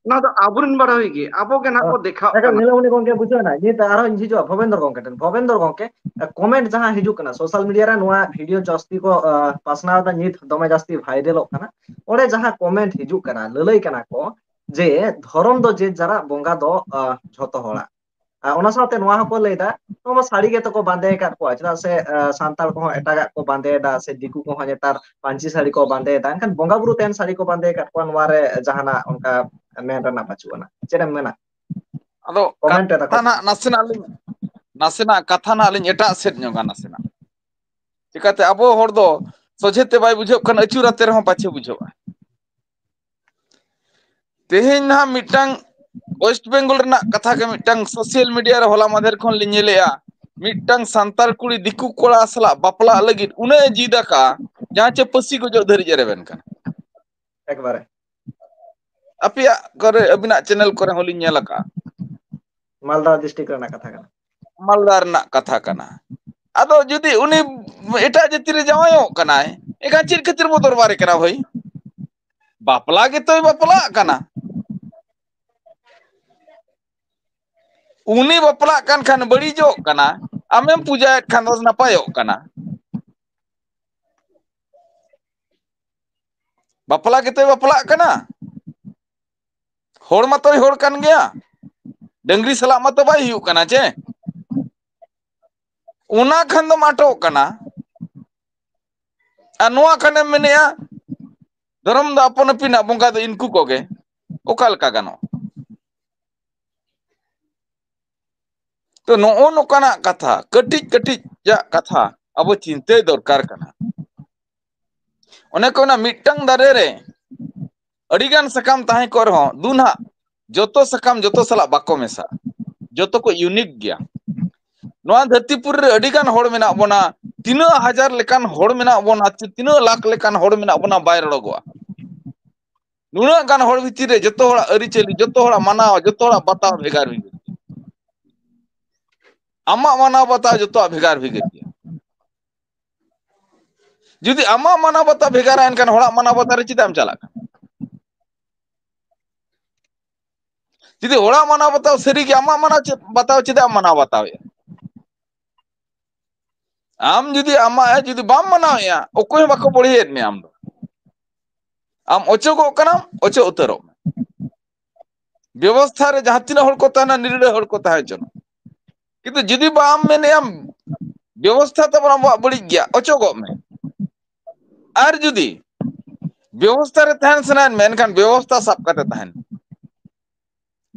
ᱱᱚᱣᱟ ᱫᱚ ᱟᱵᱚᱨᱮᱱ ᱵᱟᱰᱚᱦᱤ ᱜᱮ, ᱟᱵᱚ ᱜᱮ ᱱᱟᱦᱟᱜ ᱠᱚ ᱫᱮᱠᱷᱟᱣ ᱮᱠᱟᱞ ᱠᱟᱱᱟ᱾ ᱧᱮᱞᱚᱜ ᱩᱱᱤ ᱜᱚᱝᱠᱮ ᱵᱩᱡᱷᱟᱹᱣ ᱮᱱᱟ᱾ ᱱᱤᱛ ᱟᱨᱦᱚᱸ ᱤᱧ ᱦᱤᱡᱩᱜᱼᱟ ᱵᱷᱚᱵᱮᱱᱫᱚᱨ ᱜᱚᱝᱠᱮ ᱴᱷᱮᱱ᱾ ᱵᱷᱚᱵᱮᱱᱫᱚᱨ ᱜᱚᱝᱠᱮ, comment ᱡᱟᱦᱟᱸ ᱦᱤᱡᱩᱜ ᱠᱟᱱᱟ social media ᱨᱮ, ᱱᱚᱣᱟ video ᱡᱟᱹᱥᱛᱤ ᱠᱚ, ᱟ, ᱯᱟᱥᱱᱟᱣ ᱮᱫᱟ, ᱱᱤᱛ ᱫᱚᱢᱮ ᱡᱟᱹᱥᱛᱤ viralᱚᱜ ᱠᱟᱱᱟ᱾ ᱚᱸᱰᱮ ᱡᱟᱦᱟᱸ comment ᱦᱤᱡᱩᱜ ᱠᱟᱱᱟ, ᱞᱟᱹᱞᱟᱹᱭ ᱠᱟᱱᱟ ᱠᱚ, ᱡᱮ ᱫᱷᱚᱨᱚᱢ ᱫᱚ ᱡᱮ ᱡᱟᱨᱟᱜ, ᱵᱚᱸᱜᱟ ᱫᱚ ᱡᱷᱚᱛᱚ ᱦᱚᱲᱟᱜ᱾ ᱟᱨ ᱚᱱᱟ ᱥᱟᱶᱛᱮ ᱱᱚᱣᱟ ᱦᱚᱸᱠᱚ ᱞᱟᱹᱭᱫᱟ, ᱱᱚᱣᱟ ᱥᱟᱹᱲᱤ ᱜᱮᱛᱚ ᱠᱚ ᱵᱟᱸᱫᱮ ᱟᱠᱟᱫ ᱠᱚᱣᱟ, ᱪᱮᱫᱟᱜ ᱥᱮ ᱥᱟᱱᱛᱟᱲ ᱠᱚᱦᱚᱸ ᱮᱴᱟᱜᱟᱜ ᱠᱚ ᱵᱟᱸᱫᱮᱭᱮᱫᱟ, ᱥᱮ ᱫᱤᱠᱩ ᱠᱚᱦᱚᱸ ᱱᱮᱛᱟᱨ ᱯᱟᱹᱧᱪᱤ ᱥᱟᱹᱲᱤ ᱠᱚ ᱵᱟᱸᱫᱮᱭᱮᱫᱟ, ᱮᱱᱠᱷᱟᱱ ᱵᱚᱸᱜᱟ ᱵᱩᱨᱩ ᱛᱮ ᱥᱟᱹᱲᱤ ᱠᱚ ᱵᱟᱸᱫᱮ ᱟᱠᱟᱫ ᱠᱚᱣᱟ, ᱱᱚᱣᱟ ᱨᱮ ᱡᱟᱦᱟᱱᱟᱜ ᱚᱱᱠᱟ ᱢᱮᱱ ᱨᱮᱱᱟᱜ ᱵᱟᱹᱪᱩᱜ ᱟᱱᱟ᱾ ᱪᱮᱫ ᱮᱢ ᱢᱮᱱᱟ? ᱟᱫᱚ ᱠᱚᱢᱮᱱᱴ ᱮᱫᱟ ᱠᱚ᱾ ᱠᱟᱛᱷᱟ ᱱᱟᱜ ᱱᱟᱥᱮᱱᱟᱜ ᱞᱤᱧ ᱱᱟᱥᱮᱱᱟᱜ ᱠᱟᱛᱷᱟ ᱱᱟᱜ ᱞᱤᱧ ᱮᱴᱟᱜ ᱥᱮᱫ ᱧᱚᱜᱟ ᱱᱟᱥᱮᱱᱟᱜ᱾ ᱪᱤᱠᱟᱹᱛᱮ ᱟᱵᱚ ᱦᱚᱲ ᱫᱚ ᱥᱚᱡᱷᱮ ᱛᱮ ᱵᱟᱭ ᱵᱩᱡᱷᱟᱹᱜ ᱠᱷᱟᱱ ᱟᱹᱪᱩᱨ ᱟᱛᱮ ᱨᱮᱦᱚᱸ ᱯᱟᱪᱷᱮ ᱵᱩᱡᱷᱟᱹᱜᱼᱟ᱾ ᱛᱮᱦᱮᱧ ᱱᱟᱦᱟᱜ ᱢᱤᱫᱴᱟᱝ ᱳᱭᱮᱥᱴ ᱵᱮᱝᱜᱚᱞ ᱨᱮᱱᱟᱜ ᱠᱟᱛᱷᱟ ᱜᱮ, ᱢᱤᱫᱴᱟᱝ ᱥᱳᱥᱟᱞ ᱢᱤᱰᱤᱭᱟ ᱨᱮ ᱦᱚᱞᱟ ᱢᱟᱫᱷᱮᱨ ᱠᱷᱚᱱ ᱞᱤᱧ ᱧᱮᱞᱮᱜᱼᱟ, ᱢᱤᱫᱴᱟᱝ ᱥᱟᱱᱛᱟᱲ ᱠᱩᱲᱤ ᱫᱤᱠᱩ ᱠᱚᱲᱟ ᱥᱟᱞᱟᱜ ᱵᱟᱯᱞᱟᱜ ᱞᱟᱹᱜᱤᱫ ᱩᱱᱟᱹᱜ ᱮ ᱡᱤᱫ ᱟᱠᱟᱜᱼᱟ, ᱡᱟᱦᱟᱸ ᱪᱮ ᱯᱟᱹᱥᱤ ᱜᱚᱡᱚᱜ ᱫᱷᱟᱹᱨᱤᱡ ᱮ ᱨᱮᱵᱮᱱ ᱠᱟᱱᱟ᱾ ᱮᱠᱵᱟᱨᱮ᱾ ᱟᱯᱮᱭᱟᱜ ᱠᱚᱨᱮ, ᱟᱹᱵᱤᱱᱟᱜ ᱪᱮᱱᱮᱞ ᱠᱚᱨᱮ ᱦᱚᱸᱞᱤᱧ ᱧᱮᱞ ᱟᱠᱟᱜᱼᱟ᱾ ᱢᱟᱞᱫᱟ ᱰᱤᱥᱴᱨᱤᱠᱴ ᱨᱮᱱᱟᱜ ᱠᱟᱛᱷᱟ ᱠᱟᱱᱟ᱾ ᱢᱟᱞᱫᱟ ᱨᱮᱱᱟᱜ ᱠᱟᱛᱷᱟ ᱠᱟᱱᱟ᱾ ᱟᱫᱚ ᱡᱩᱫᱤ ᱩᱱᱤ ᱮᱴᱟᱜ ᱡᱟᱹᱛᱤ ᱨᱮ ᱡᱟᱶᱟᱭᱚᱜ ᱠᱟᱱᱟᱭ, ᱮᱱᱠᱷᱟᱱ ᱪᱮᱫ ᱠᱷᱟᱹᱛᱤᱨ ᱵᱚ ᱫᱚᱨᱵᱟᱨᱮ ᱠᱟᱱᱟ ᱵᱷᱟᱹᱭ? ᱵᱟᱯᱞᱟ ᱜᱮᱛᱚᱭ ᱵᱟᱯᱞᱟᱜ ᱠᱟᱱᱟ᱾ ᱩᱱᱤ ᱵᱟᱯᱞᱟᱜ ᱠᱟᱱ ᱠᱷᱟᱱ ᱵᱟᱹᱲᱤᱡᱚᱜ ᱠᱟᱱᱟ, ᱟᱢᱮᱢ ᱯᱩᱡᱟᱭᱮᱫ ᱠᱷᱟᱱ ᱫᱚ ᱱᱟᱯᱟᱭᱚᱜ ᱠᱟᱱᱟ᱾ ᱵᱟᱯᱞᱟ ᱜᱮᱛᱚᱭ ᱵᱟᱯᱞᱟᱜ ᱠᱟᱱᱟ, ᱦᱚᱲ ᱢᱟᱛᱚᱭ ᱦᱚᱲ ᱠᱟᱱ ᱜᱮᱭᱟ, ᱰᱟᱹᱝᱨᱤ ᱥᱟᱞᱟᱜ ᱢᱟᱛᱚ ᱵᱟᱭ ᱦᱩᱭᱩᱜ ᱠᱟᱱᱟ ᱪᱮ? ᱚᱱᱟ ᱠᱷᱟᱱ ᱫᱚᱢ ᱟᱴᱚᱜ ᱠᱟᱱᱟ᱾ ᱟᱨ ᱱᱚᱣᱟ ᱠᱷᱟᱱᱮᱢ ᱢᱮᱱᱮᱜᱼᱟ, ᱫᱷᱚᱨᱚᱢ ᱫᱚ ᱟᱯᱟᱱ ᱟᱹᱯᱤᱱᱟᱜ, ᱵᱚᱸᱜᱟ ᱫᱚ ᱤᱱᱠᱩ ᱠᱚᱜᱮ᱾ ᱚᱠᱟ ᱞᱮᱠᱟ ᱜᱟᱱᱚᱜᱼᱟ? ᱛᱚ, ᱱᱚᱜᱼᱚ ᱱᱚᱝᱠᱟᱱᱟᱜ ᱠᱟᱛᱷᱟ, ᱠᱟᱹᱴᱤᱡ ᱠᱟᱹᱴᱤᱡᱟᱜ ᱠᱟᱛᱷᱟ ᱟᱵᱚ ᱪᱤᱱᱛᱟᱹᱭ ᱫᱚᱨᱠᱟᱨ ᱠᱟᱱᱟ᱾ ᱚᱱᱮ ᱠᱚ ᱢᱮᱱᱟ, ᱢᱤᱫᱴᱟᱝ ᱫᱟᱨᱮ ᱨᱮ ᱟᱹᱰᱤᱜᱟᱱ ᱥᱟᱠᱟᱢ ᱛᱟᱦᱮᱸ ᱠᱚᱜ ᱨᱮᱦᱚᱸ, ᱫᱩ ᱱᱟᱦᱟᱜ ᱡᱚᱛᱚ ᱥᱟᱠᱟᱢ ᱡᱚᱛᱚ ᱥᱟᱞᱟᱜ ᱵᱟᱠᱚ ᱢᱮᱥᱟᱜᱼᱟ, ᱡᱚᱛᱚ ᱠᱚ ᱤᱭᱩᱱᱤᱠ ᱜᱮᱭᱟ᱾ ᱱᱚᱣᱟ ᱫᱷᱟᱹᱨᱛᱤᱯᱩᱨᱤ ᱨᱮ ᱟᱹᱰᱤᱜᱟᱱ ᱦᱚᱲ ᱢᱮᱱᱟᱜ ᱵᱚᱱᱟ, ᱛᱤᱱᱟᱹᱜ ᱦᱟᱡᱟᱨ ᱞᱮᱠᱟᱱ ᱦᱚᱲ ᱢᱮᱱᱟᱜ ᱵᱚᱱᱟ, ᱛᱤᱱᱟᱹᱜ ᱞᱟᱠᱷ ᱞᱮᱠᱟᱱ ᱦᱚᱲ ᱢᱮᱱᱟᱜ ᱵᱚᱱᱟ, ᱵᱟᱭ ᱨᱚᱲᱚᱜᱚᱜᱼᱟ᱾ ᱱᱩᱱᱟᱹᱜ ᱜᱟᱱ ᱦᱚᱲ ᱵᱷᱤᱛᱤᱨ ᱨᱮ ᱡᱚᱛᱚ ᱦᱚᱲᱟᱜ ᱟᱹᱨᱤᱪᱟᱹᱞᱤ, ᱡᱚᱛᱚ ᱦᱚᱲᱟᱜ ᱢᱟᱱᱟᱣ, ᱡᱚᱛᱚ ᱦᱚᱲᱟᱜ ᱵᱟᱛᱟᱣ ᱵᱷᱮᱜᱟᱨ ᱵᱷᱮᱜᱟᱨ ᱜᱮᱭᱟ᱾ ᱟᱢᱟᱜ ᱢᱟᱱᱟᱣ ᱵᱟᱛᱟᱣ ᱡᱚᱛᱚᱣᱟᱜ ᱵᱷᱮᱜᱟᱨ ᱵᱷᱮᱜᱟᱨ ᱜᱮᱭᱟ᱾ ᱡᱩᱫᱤ ᱟᱢᱟᱜ ᱢᱟᱱᱟᱣ ᱵᱟᱛᱟᱣ ᱵᱷᱮᱜᱟᱨᱟ, ᱮᱱᱠᱷᱟᱱ ᱦᱚᱲᱟᱜ ᱢᱟᱱᱟᱣ ᱵᱟᱛᱟᱣ ᱨᱮ ᱪᱮᱫᱟᱜ ᱮᱢ ᱪᱟᱞᱟᱜ ᱠᱟᱱᱟ? ᱡᱩᱫᱤ ᱦᱚᱲᱟᱜ ᱢᱟᱱᱟᱣ ᱵᱟᱛᱟᱣ ᱥᱟᱹᱨᱤ ᱜᱮ, ᱟᱢᱟᱜ ᱢᱟᱱᱟᱣ ᱪᱮᱫ, ᱵᱟᱛᱟᱣ ᱪᱮᱫᱟᱜ ᱮᱢ ᱢᱟᱱᱟᱣ ᱵᱟᱛᱟᱣᱮᱫᱼᱟ? ᱟᱢ ᱡᱩᱫᱤ ᱟᱢᱟᱜ ᱡᱩᱫᱤ ᱵᱟᱢ ᱢᱟᱱᱟᱣᱮᱫᱼᱟ, ᱚᱠᱚᱭ ᱦᱚᱸ ᱵᱟᱠᱚ ᱵᱚᱲᱦᱮᱭᱮᱫ ᱢᱮᱭᱟ᱾ ᱟᱢ ᱫᱚ ᱟᱢ ᱚᱪᱚᱜᱚᱜ ᱠᱟᱱᱟᱢ, ᱚᱪᱚᱜ ᱩᱛᱟᱹᱨᱚᱜ ᱢᱮ᱾ ᱵᱮᱵᱚᱥᱛᱷᱟ ᱨᱮ ᱡᱟᱦᱟᱸ ᱛᱤᱱᱟᱹᱜ ᱦᱚᱲ ᱠᱚ ᱛᱟᱦᱮᱱᱟ, ᱱᱤᱨᱟᱹᱲᱟ ᱦᱚᱲ ᱠᱚ ᱛᱟᱦᱮᱸ ᱦᱚᱪᱚᱱ᱾ ᱠᱤᱱᱛᱩ ᱡᱩᱫᱤ ᱵᱟᱢ ᱢᱮᱱᱮᱜᱼᱟ, ᱵᱮᱵᱚᱥᱛᱷᱟ ᱛᱟᱵᱚᱱ ᱟᱵᱚᱣᱟᱜ ᱵᱟᱹᱲᱤᱡ ᱜᱮᱭᱟ, ᱚᱪᱚᱜᱚᱜ ᱢᱮ᱾ ᱟᱨ ᱡᱩᱫᱤ ᱵᱮᱵᱚᱥᱛᱷᱟ ᱨᱮ ᱛᱟᱦᱮᱱ ᱥᱟᱱᱟᱭᱮᱫ ᱢᱮ, ᱮᱱᱠᱷᱟᱱ ᱵᱮᱵᱚᱥᱛᱷᱟ ᱥᱟᱵ ᱠᱟᱛᱮ ᱛᱟᱦᱮᱱ᱾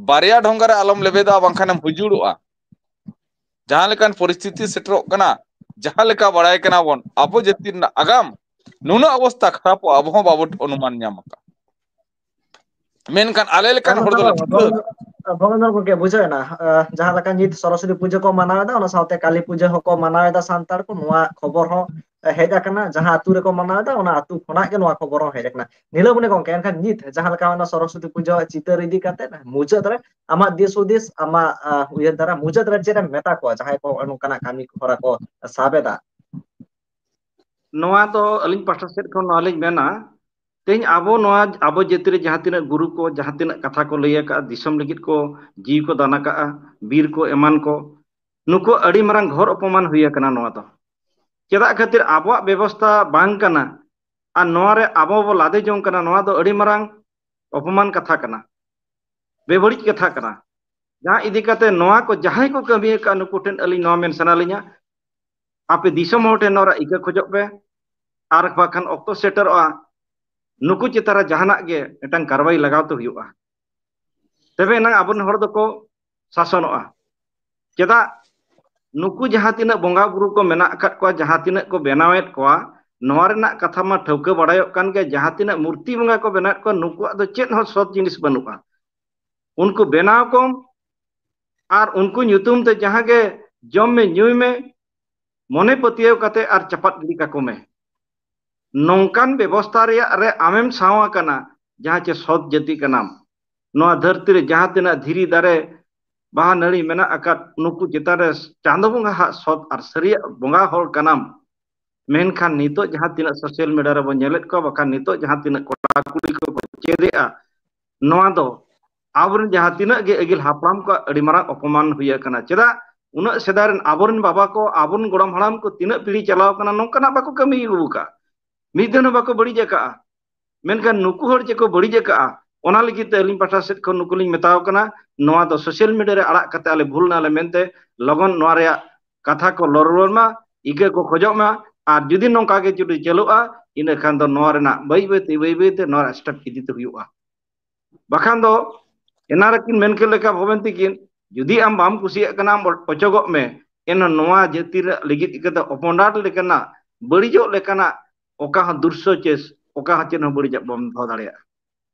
ᱵᱟᱨᱭᱟ ᱰᱷᱚᱸᱜᱟ ᱨᱮ ᱟᱞᱚᱢ ᱞᱮᱵᱮᱫᱟ, ᱵᱟᱝᱠᱷᱟᱱᱮᱢ ᱦᱩᱡᱩᱲᱚᱜᱼᱟ᱾ ᱡᱟᱦᱟᱸ ᱞᱮᱠᱟᱱ ᱯᱚᱨᱤᱥᱛᱷᱤᱛᱤ ᱥᱮᱴᱮᱨᱚᱜ ᱠᱟᱱᱟ, ᱡᱟᱦᱟᱸ ᱞᱮᱠᱟ ᱵᱟᱲᱟᱭ ᱠᱟᱱᱟ ᱵᱚᱱ, ᱟᱵᱚ ᱡᱟᱹᱛᱤ ᱨᱮᱱᱟᱜ ᱟᱜᱟᱢ ᱱᱩᱱᱟᱹᱜ ᱚᱵᱚᱥᱛᱷᱟ ᱠᱷᱟᱨᱟᱯᱚᱜᱼᱟ, ᱟᱵᱚ ᱦᱚᱸ ᱵᱟᱵᱚ ᱚᱱᱩᱢᱟᱱ ᱧᱟᱢ ᱟᱠᱟᱫ᱾ ᱢᱮᱱᱠᱷᱟᱱ ᱟᱞᱮ ᱞᱮᱠᱟᱱ ᱦᱚᱲ ᱫᱚᱞᱮ ᱪᱷᱩᱴᱟᱹᱣ᱾ ᱵᱷᱚᱜᱚᱱᱫᱚᱨ ᱜᱚᱢᱠᱮ, ᱵᱩᱡᱷᱟᱹᱣ ᱮᱱᱟ᱾ ᱡᱟᱦᱟᱸ ᱞᱮᱠᱟ ᱱᱤᱛ ᱥᱚᱨᱚᱥᱚᱛᱤ ᱯᱩᱡᱟᱹ ᱠᱚ ᱢᱟᱱᱟᱣ ᱮᱫᱟ, ᱚᱱᱟ ᱥᱟᱶᱛᱮ ᱠᱟᱹᱞᱤ ᱯᱩᱡᱟᱹ ᱦᱚᱸᱠᱚ ᱢᱟᱱᱟᱣ ᱮᱫᱟ ᱥᱟᱱᱛᱟᱲ ᱠᱚ᱾ ᱱᱚᱣᱟ ᱠᱷᱚᱵᱚᱨ ᱦᱚᱸ ᱦᱮᱡ ᱟᱠᱟᱱᱟ, ᱡᱟᱦᱟᱸ ᱟᱹᱛᱩ ᱨᱮᱠᱚ ᱢᱟᱱᱟᱣ ᱮᱫᱟ, ᱚᱱᱟ ᱟᱹᱛᱩ ᱠᱷᱚᱱᱟᱜ ᱜᱮ ᱱᱚᱣᱟ ᱠᱷᱚᱵᱚᱨ ᱦᱚᱸ ᱦᱮᱡ ᱟᱠᱟᱱᱟ᱾ ᱱᱤᱞᱟᱹᱢᱚᱱᱤ ᱜᱚᱢᱠᱮ, ᱮᱱᱠᱷᱟᱱ ᱱᱤᱛ ᱡᱟᱦᱟᱸ ᱞᱮᱠᱟ ᱚᱱᱟ ᱥᱚᱨᱚᱥᱚᱛᱤ ᱯᱩᱡᱟᱹ ᱪᱤᱛᱟᱹᱨ ᱤᱫᱤ ᱠᱟᱛᱮ ᱢᱩᱪᱟᱹᱫ ᱨᱮ ᱟᱢᱟᱜ ᱫᱤᱥ ᱦᱩᱫᱤᱥ, ᱟᱢᱟᱜ ᱩᱭᱦᱟᱹᱨ ᱫᱷᱟᱨᱟ ᱢᱩᱪᱟᱹᱫ ᱨᱮ ᱪᱮᱫ ᱮᱢ ᱢᱮᱛᱟ ᱠᱚᱣᱟ ᱡᱟᱦᱟᱸᱭ ᱠᱚ ᱱᱚᱝᱠᱟᱱᱟᱜ ᱠᱟᱹᱢᱤ ᱦᱚᱨᱟ ᱠᱚ ᱥᱟᱵ ᱮᱫᱟ? ᱱᱚᱣᱟ ᱫᱚ ᱟᱹᱞᱤᱧ ᱯᱟᱦᱴᱟ ᱥᱮᱫ ᱠᱷᱚᱱ ᱱᱚᱣᱟ ᱞᱤᱧ ᱢᱮᱱᱟ, ᱛᱮᱦᱮᱧ ᱟᱵᱚ ᱱᱚᱣᱟ ᱟᱵᱚ ᱡᱟᱹᱛᱤ ᱨᱮ ᱡᱟᱦᱟᱸ ᱛᱤᱱᱟᱹᱜ ᱜᱩᱨᱩ ᱠᱚ ᱡᱟᱦᱟᱸ ᱛᱤᱱᱟᱹᱜ ᱠᱟᱛᱷᱟ ᱠᱚ ᱞᱟᱹᱭ ᱟᱠᱟᱫᱼᱟ, ᱫᱤᱥᱚᱢ ᱞᱟᱹᱜᱤᱫ ᱠᱚ ᱡᱤᱣᱤ ᱠᱚ ᱫᱟᱱ ᱟᱠᱟᱫᱼᱟ, ᱵᱤᱨ ᱠᱚ ᱮᱢᱟᱱ ᱠᱚ, ᱱᱩᱠᱩ ᱟᱹᱰᱤ ᱢᱟᱨᱟᱝ ᱜᱷᱳᱨ ᱚᱯᱚᱢᱟᱱ ᱦᱩᱭ ᱟᱠᱟᱱᱟ᱾ ᱱᱚᱣᱟ ᱫᱚ ᱪᱮᱫᱟᱜ ᱠᱷᱟᱹᱛᱤᱨ ᱟᱵᱚᱣᱟᱜ ᱵᱮᱵᱚᱥᱛᱷᱟ ᱵᱟᱝ ᱠᱟᱱᱟ, ᱟᱨ ᱱᱚᱣᱟ ᱨᱮ ᱟᱵᱚ ᱵᱚ ᱞᱟᱫᱮ ᱡᱚᱝ ᱠᱟᱱᱟ, ᱱᱚᱣᱟ ᱫᱚ ᱟᱹᱰᱤ ᱢᱟᱨᱟᱝ ᱚᱯᱚᱢᱟᱱ ᱠᱟᱛᱷᱟ ᱠᱟᱱᱟ, ᱵᱮᱵᱟᱹᱲᱤᱡ ᱠᱟᱛᱷᱟ ᱠᱟᱱᱟ᱾ ᱡᱟᱦᱟᱸ ᱤᱫᱤ ᱠᱟᱛᱮ ᱱᱚᱣᱟ ᱠᱚ ᱡᱟᱦᱟᱸᱭ ᱠᱚ ᱠᱟᱹᱢᱤ ᱟᱠᱟᱫ, ᱱᱩᱠᱩ ᱴᱷᱮᱱ ᱟᱹᱞᱤᱧ ᱱᱚᱣᱟ ᱢᱮᱱ ᱥᱟᱱᱟ ᱞᱤᱧᱟ, ᱟᱯᱮ ᱫᱤᱥᱚᱢ ᱦᱚᱲ ᱴᱷᱮᱱ ᱱᱚᱣᱟ ᱨᱮᱭᱟᱜ ᱤᱠᱟᱹ ᱠᱷᱚᱡᱚᱜ ᱯᱮ, ᱟᱨ ᱵᱟᱠᱷᱟᱱ ᱚᱠᱛᱚ ᱥᱮᱴᱮᱨᱚᱜᱼᱟ, ᱱᱩᱠᱩ ᱪᱮᱛᱟᱱ ᱨᱮ ᱡᱟᱦᱟᱱᱟᱜ ᱜᱮ ᱢᱤᱫᱴᱟᱝ ᱠᱟᱨᱣᱟᱭ ᱞᱟᱜᱟᱣ ᱛᱮ ᱦᱩᱭᱩᱜᱼᱟ᱾ ᱛᱚᱵᱮ ᱮᱱᱟᱝ ᱟᱵᱚᱨᱮᱱ ᱦᱚᱲ ᱫᱚᱠᱚ ᱥᱟᱥᱚᱱᱚᱜᱼᱟ᱾ ᱪᱮᱫᱟᱜ? ᱱᱩᱠᱩ ᱡᱟᱦᱟᱸ ᱛᱤᱱᱟᱹᱜ ᱵᱚᱸᱜᱟ ᱵᱩᱨᱩ ᱠᱚ ᱢᱮᱱᱟᱜ ᱟᱠᱟᱫ ᱠᱚᱣᱟ, ᱡᱟᱦᱟᱸ ᱛᱤᱱᱟᱹᱜ ᱠᱚ ᱵᱮᱱᱟᱣᱮᱫ ᱠᱚᱣᱟ, ᱱᱚᱣᱟ ᱨᱮᱱᱟᱜ ᱠᱟᱛᱷᱟ ᱢᱟ ᱴᱷᱟᱹᱣᱠᱟᱹ ᱵᱟᱲᱟᱭᱚᱜ ᱠᱟᱱ ᱜᱮᱭᱟ, ᱡᱟᱦᱟᱸ ᱛᱤᱱᱟᱹᱜ ᱢᱩᱨᱛᱤ ᱵᱚᱸᱜᱟ ᱠᱚ ᱵᱮᱱᱟᱣᱮᱫ ᱠᱚᱣᱟ, ᱱᱩᱠᱩᱣᱟᱜ ᱫᱚ ᱪᱮᱫ ᱦᱚᱸ ᱥᱚᱛ ᱡᱤᱱᱤᱥ ᱵᱟᱹᱱᱩᱜᱼᱟ᱾ ᱩᱱᱠᱩ ᱵᱮᱱᱟᱣ ᱠᱚᱢ ᱟᱨ ᱩᱱᱠᱩ ᱧᱩᱛᱩᱢ ᱛᱮ ᱡᱟᱦᱟᱸ ᱜᱮ ᱡᱚᱢ ᱢᱮ, ᱧᱩᱭ ᱢᱮ, ᱢᱚᱱᱮ ᱯᱟᱹᱛᱭᱟᱹᱣ ᱠᱟᱛᱮ ᱟᱨ ᱪᱟᱯᱟᱫ ᱜᱤᱰᱤ ᱠᱟᱠᱚ ᱢᱮ᱾ ᱱᱚᱝᱠᱟᱱ ᱵᱮᱵᱚᱥᱛᱷᱟ ᱨᱮᱭᱟᱜ ᱨᱮ ᱟᱢᱮᱢ ᱥᱟᱶ ᱟᱠᱟᱱᱟ, ᱡᱟᱦᱟᱸ ᱪᱮ ᱥᱚᱛ ᱡᱟᱹᱛᱤ ᱠᱟᱱᱟᱢ᱾ ᱱᱚᱣᱟ ᱫᱷᱟᱹᱨᱛᱤ ᱨᱮ ᱡᱟᱦᱟᱸ ᱛᱤᱱᱟᱹᱜ ᱫᱷᱤᱨᱤ, ᱫᱟᱨᱮ, ᱵᱟᱦᱟ, ᱱᱟᱹᱲᱤ ᱢᱮᱱᱟᱜ ᱟᱠᱟᱫ, ᱱᱩᱠᱩ ᱪᱮᱛᱟᱱ ᱨᱮ ᱪᱟᱸᱫᱚ ᱵᱚᱸᱜᱟ ᱦᱟᱜ ᱥᱚᱛ ᱟᱨ ᱥᱟᱹᱨᱤᱭᱟᱜ ᱵᱚᱸᱜᱟ ᱦᱚᱲ ᱠᱟᱱᱟᱢ᱾ ᱢᱮᱱᱠᱷᱟᱱ ᱱᱤᱛᱚᱜ ᱡᱟᱦᱟᱸ ᱛᱤᱱᱟᱹᱜ ᱥᱳᱥᱟᱞ ᱢᱤᱰᱤᱭᱟ ᱨᱮᱵᱚᱱ ᱧᱮᱞᱮᱫ ᱠᱚᱣᱟ, ᱵᱟᱠᱷᱟᱱ ᱱᱤᱛᱚᱜ ᱡᱟᱦᱟᱸ ᱛᱤᱱᱟᱹᱜ ᱠᱚᱲᱟ ᱠᱩᱲᱤ ᱠᱚ ᱪᱮᱫᱮᱜᱼᱟ, ᱱᱚᱣᱟ ᱫᱚ ᱟᱵᱚᱨᱮᱱ ᱡᱟᱦᱟᱸ ᱛᱤᱱᱟᱹᱜ ᱜᱮ ᱟᱹᱜᱤᱞ ᱦᱟᱯᱲᱟᱢ ᱠᱚᱣᱟᱜ ᱟᱹᱰᱤ ᱢᱟᱨᱟᱝ ᱚᱯᱚᱢᱟᱱ ᱦᱩᱭ ᱟᱠᱟᱱᱟ᱾ ᱪᱮᱫᱟᱜ? ᱩᱱᱟᱹᱜ ᱥᱮᱫᱟᱭ ᱨᱮᱱ ᱟᱵᱚᱨᱮᱱ ᱵᱟᱵᱟ ᱠᱚ, ᱟᱵᱚᱨᱮᱱ ᱜᱚᱲᱚᱢ ᱦᱟᱲᱟᱢ ᱠᱚ ᱛᱤᱱᱟᱹᱜ ᱯᱤᱲᱦᱤ ᱪᱟᱞᱟᱣ ᱠᱟᱱᱟ, ᱱᱚᱝᱠᱟᱱᱟᱜ ᱵᱟᱠᱚ ᱠᱟᱹᱢᱤ ᱟᱹᱜᱩ ᱟᱠᱟᱫᱼᱟ, ᱢᱤᱫ ᱫᱤᱱ ᱦᱚᱸ ᱵᱟᱠᱚ ᱵᱟᱹᱲᱤᱡ ᱟᱠᱟᱫᱼᱟ᱾ ᱢᱮᱱᱠᱷᱟᱱ ᱱᱩᱠᱩ ᱦᱚᱲ ᱪᱮᱫ ᱠᱚ ᱵᱟᱹᱲᱤᱡ ᱟᱠᱟᱫᱼᱟ? ᱚᱱᱟ ᱞᱟᱹᱜᱤᱫ ᱛᱮ ᱟᱹᱞᱤᱧ ᱯᱟᱦᱴᱟ ᱥᱮᱫ ᱠᱷᱚᱱ ᱱᱩᱠᱩ ᱞᱤᱧ ᱢᱮᱛᱟᱣ ᱠᱟᱱᱟ, ᱱᱚᱣᱟ ᱫᱚ ᱥᱳᱥᱟᱞ ᱢᱤᱰᱤᱭᱟ ᱨᱮ ᱟᱲᱟᱜ ᱠᱟᱛᱮ ᱟᱞᱮ ᱵᱷᱩᱞ ᱱᱟᱞᱮ ᱢᱮᱱᱛᱮ ᱞᱚᱜᱚᱱ ᱱᱚᱣᱟ ᱨᱮᱭᱟᱜ ᱠᱟᱛᱷᱟ ᱠᱚ ᱞᱚ ᱨᱩᱣᱟᱹᱲ ᱢᱟ, ᱤᱠᱟᱹ ᱠᱚ ᱠᱷᱚᱡᱚᱜ ᱢᱟ᱾ ᱟᱨ ᱡᱩᱫᱤ ᱱᱚᱝᱠᱟ ᱜᱮ ᱡᱩᱫᱤ ᱪᱟᱹᱞᱩᱜᱼᱟ, ᱤᱱᱟᱹ ᱠᱷᱟᱱ ᱫᱚ ᱱᱚᱣᱟ ᱨᱮᱱᱟᱜ ᱵᱟᱹᱭ ᱵᱟᱹᱭ ᱛᱮ, ᱵᱟᱹᱭ ᱵᱟᱹᱭ ᱛᱮ ᱱᱚᱣᱟ ᱨᱮᱱᱟᱜ ᱥᱴᱮᱯ ᱤᱫᱤ ᱛᱮ ᱦᱩᱭᱩᱜᱼᱟ᱾ ᱵᱟᱠᱷᱟᱱ ᱫᱚ ᱮᱱᱟ ᱨᱮᱠᱤᱱ ᱢᱮᱱ ᱠᱮᱫ ᱞᱮᱠᱟ ᱵᱷᱚᱵᱮᱱ ᱛᱤᱠᱤᱱ, ᱡᱩᱫᱤ ᱟᱢ ᱵᱟᱢ ᱠᱩᱥᱤᱭᱟᱜ ᱠᱟᱱᱟ, ᱟᱢ ᱚᱪᱚᱜᱚᱜ ᱢᱮ, ᱮᱱᱦᱚᱸ ᱱᱚᱣᱟ ᱡᱟᱹᱛᱤ ᱨᱮ ᱞᱟᱹᱜᱤᱫ ᱤᱠᱟᱹᱛᱮ ᱚᱯᱚᱱᱟᱴ ᱞᱮᱠᱟᱱᱟᱜ, ᱵᱟᱹᱲᱤᱡᱚᱜ ᱞᱮᱠᱟᱱᱟᱜ ᱚᱠᱟ ᱦᱚᱸ ᱫᱩᱨᱥᱚ ᱪᱮ ᱚᱠᱟ ᱦᱚᱸ ᱪᱮᱫ ᱦᱚᱸ ᱵᱟᱹᱲᱤᱡᱟᱜ ᱵᱟᱢ ᱫᱚᱦᱚ ᱫᱟᱲᱮᱭᱟᱜᱼᱟ᱾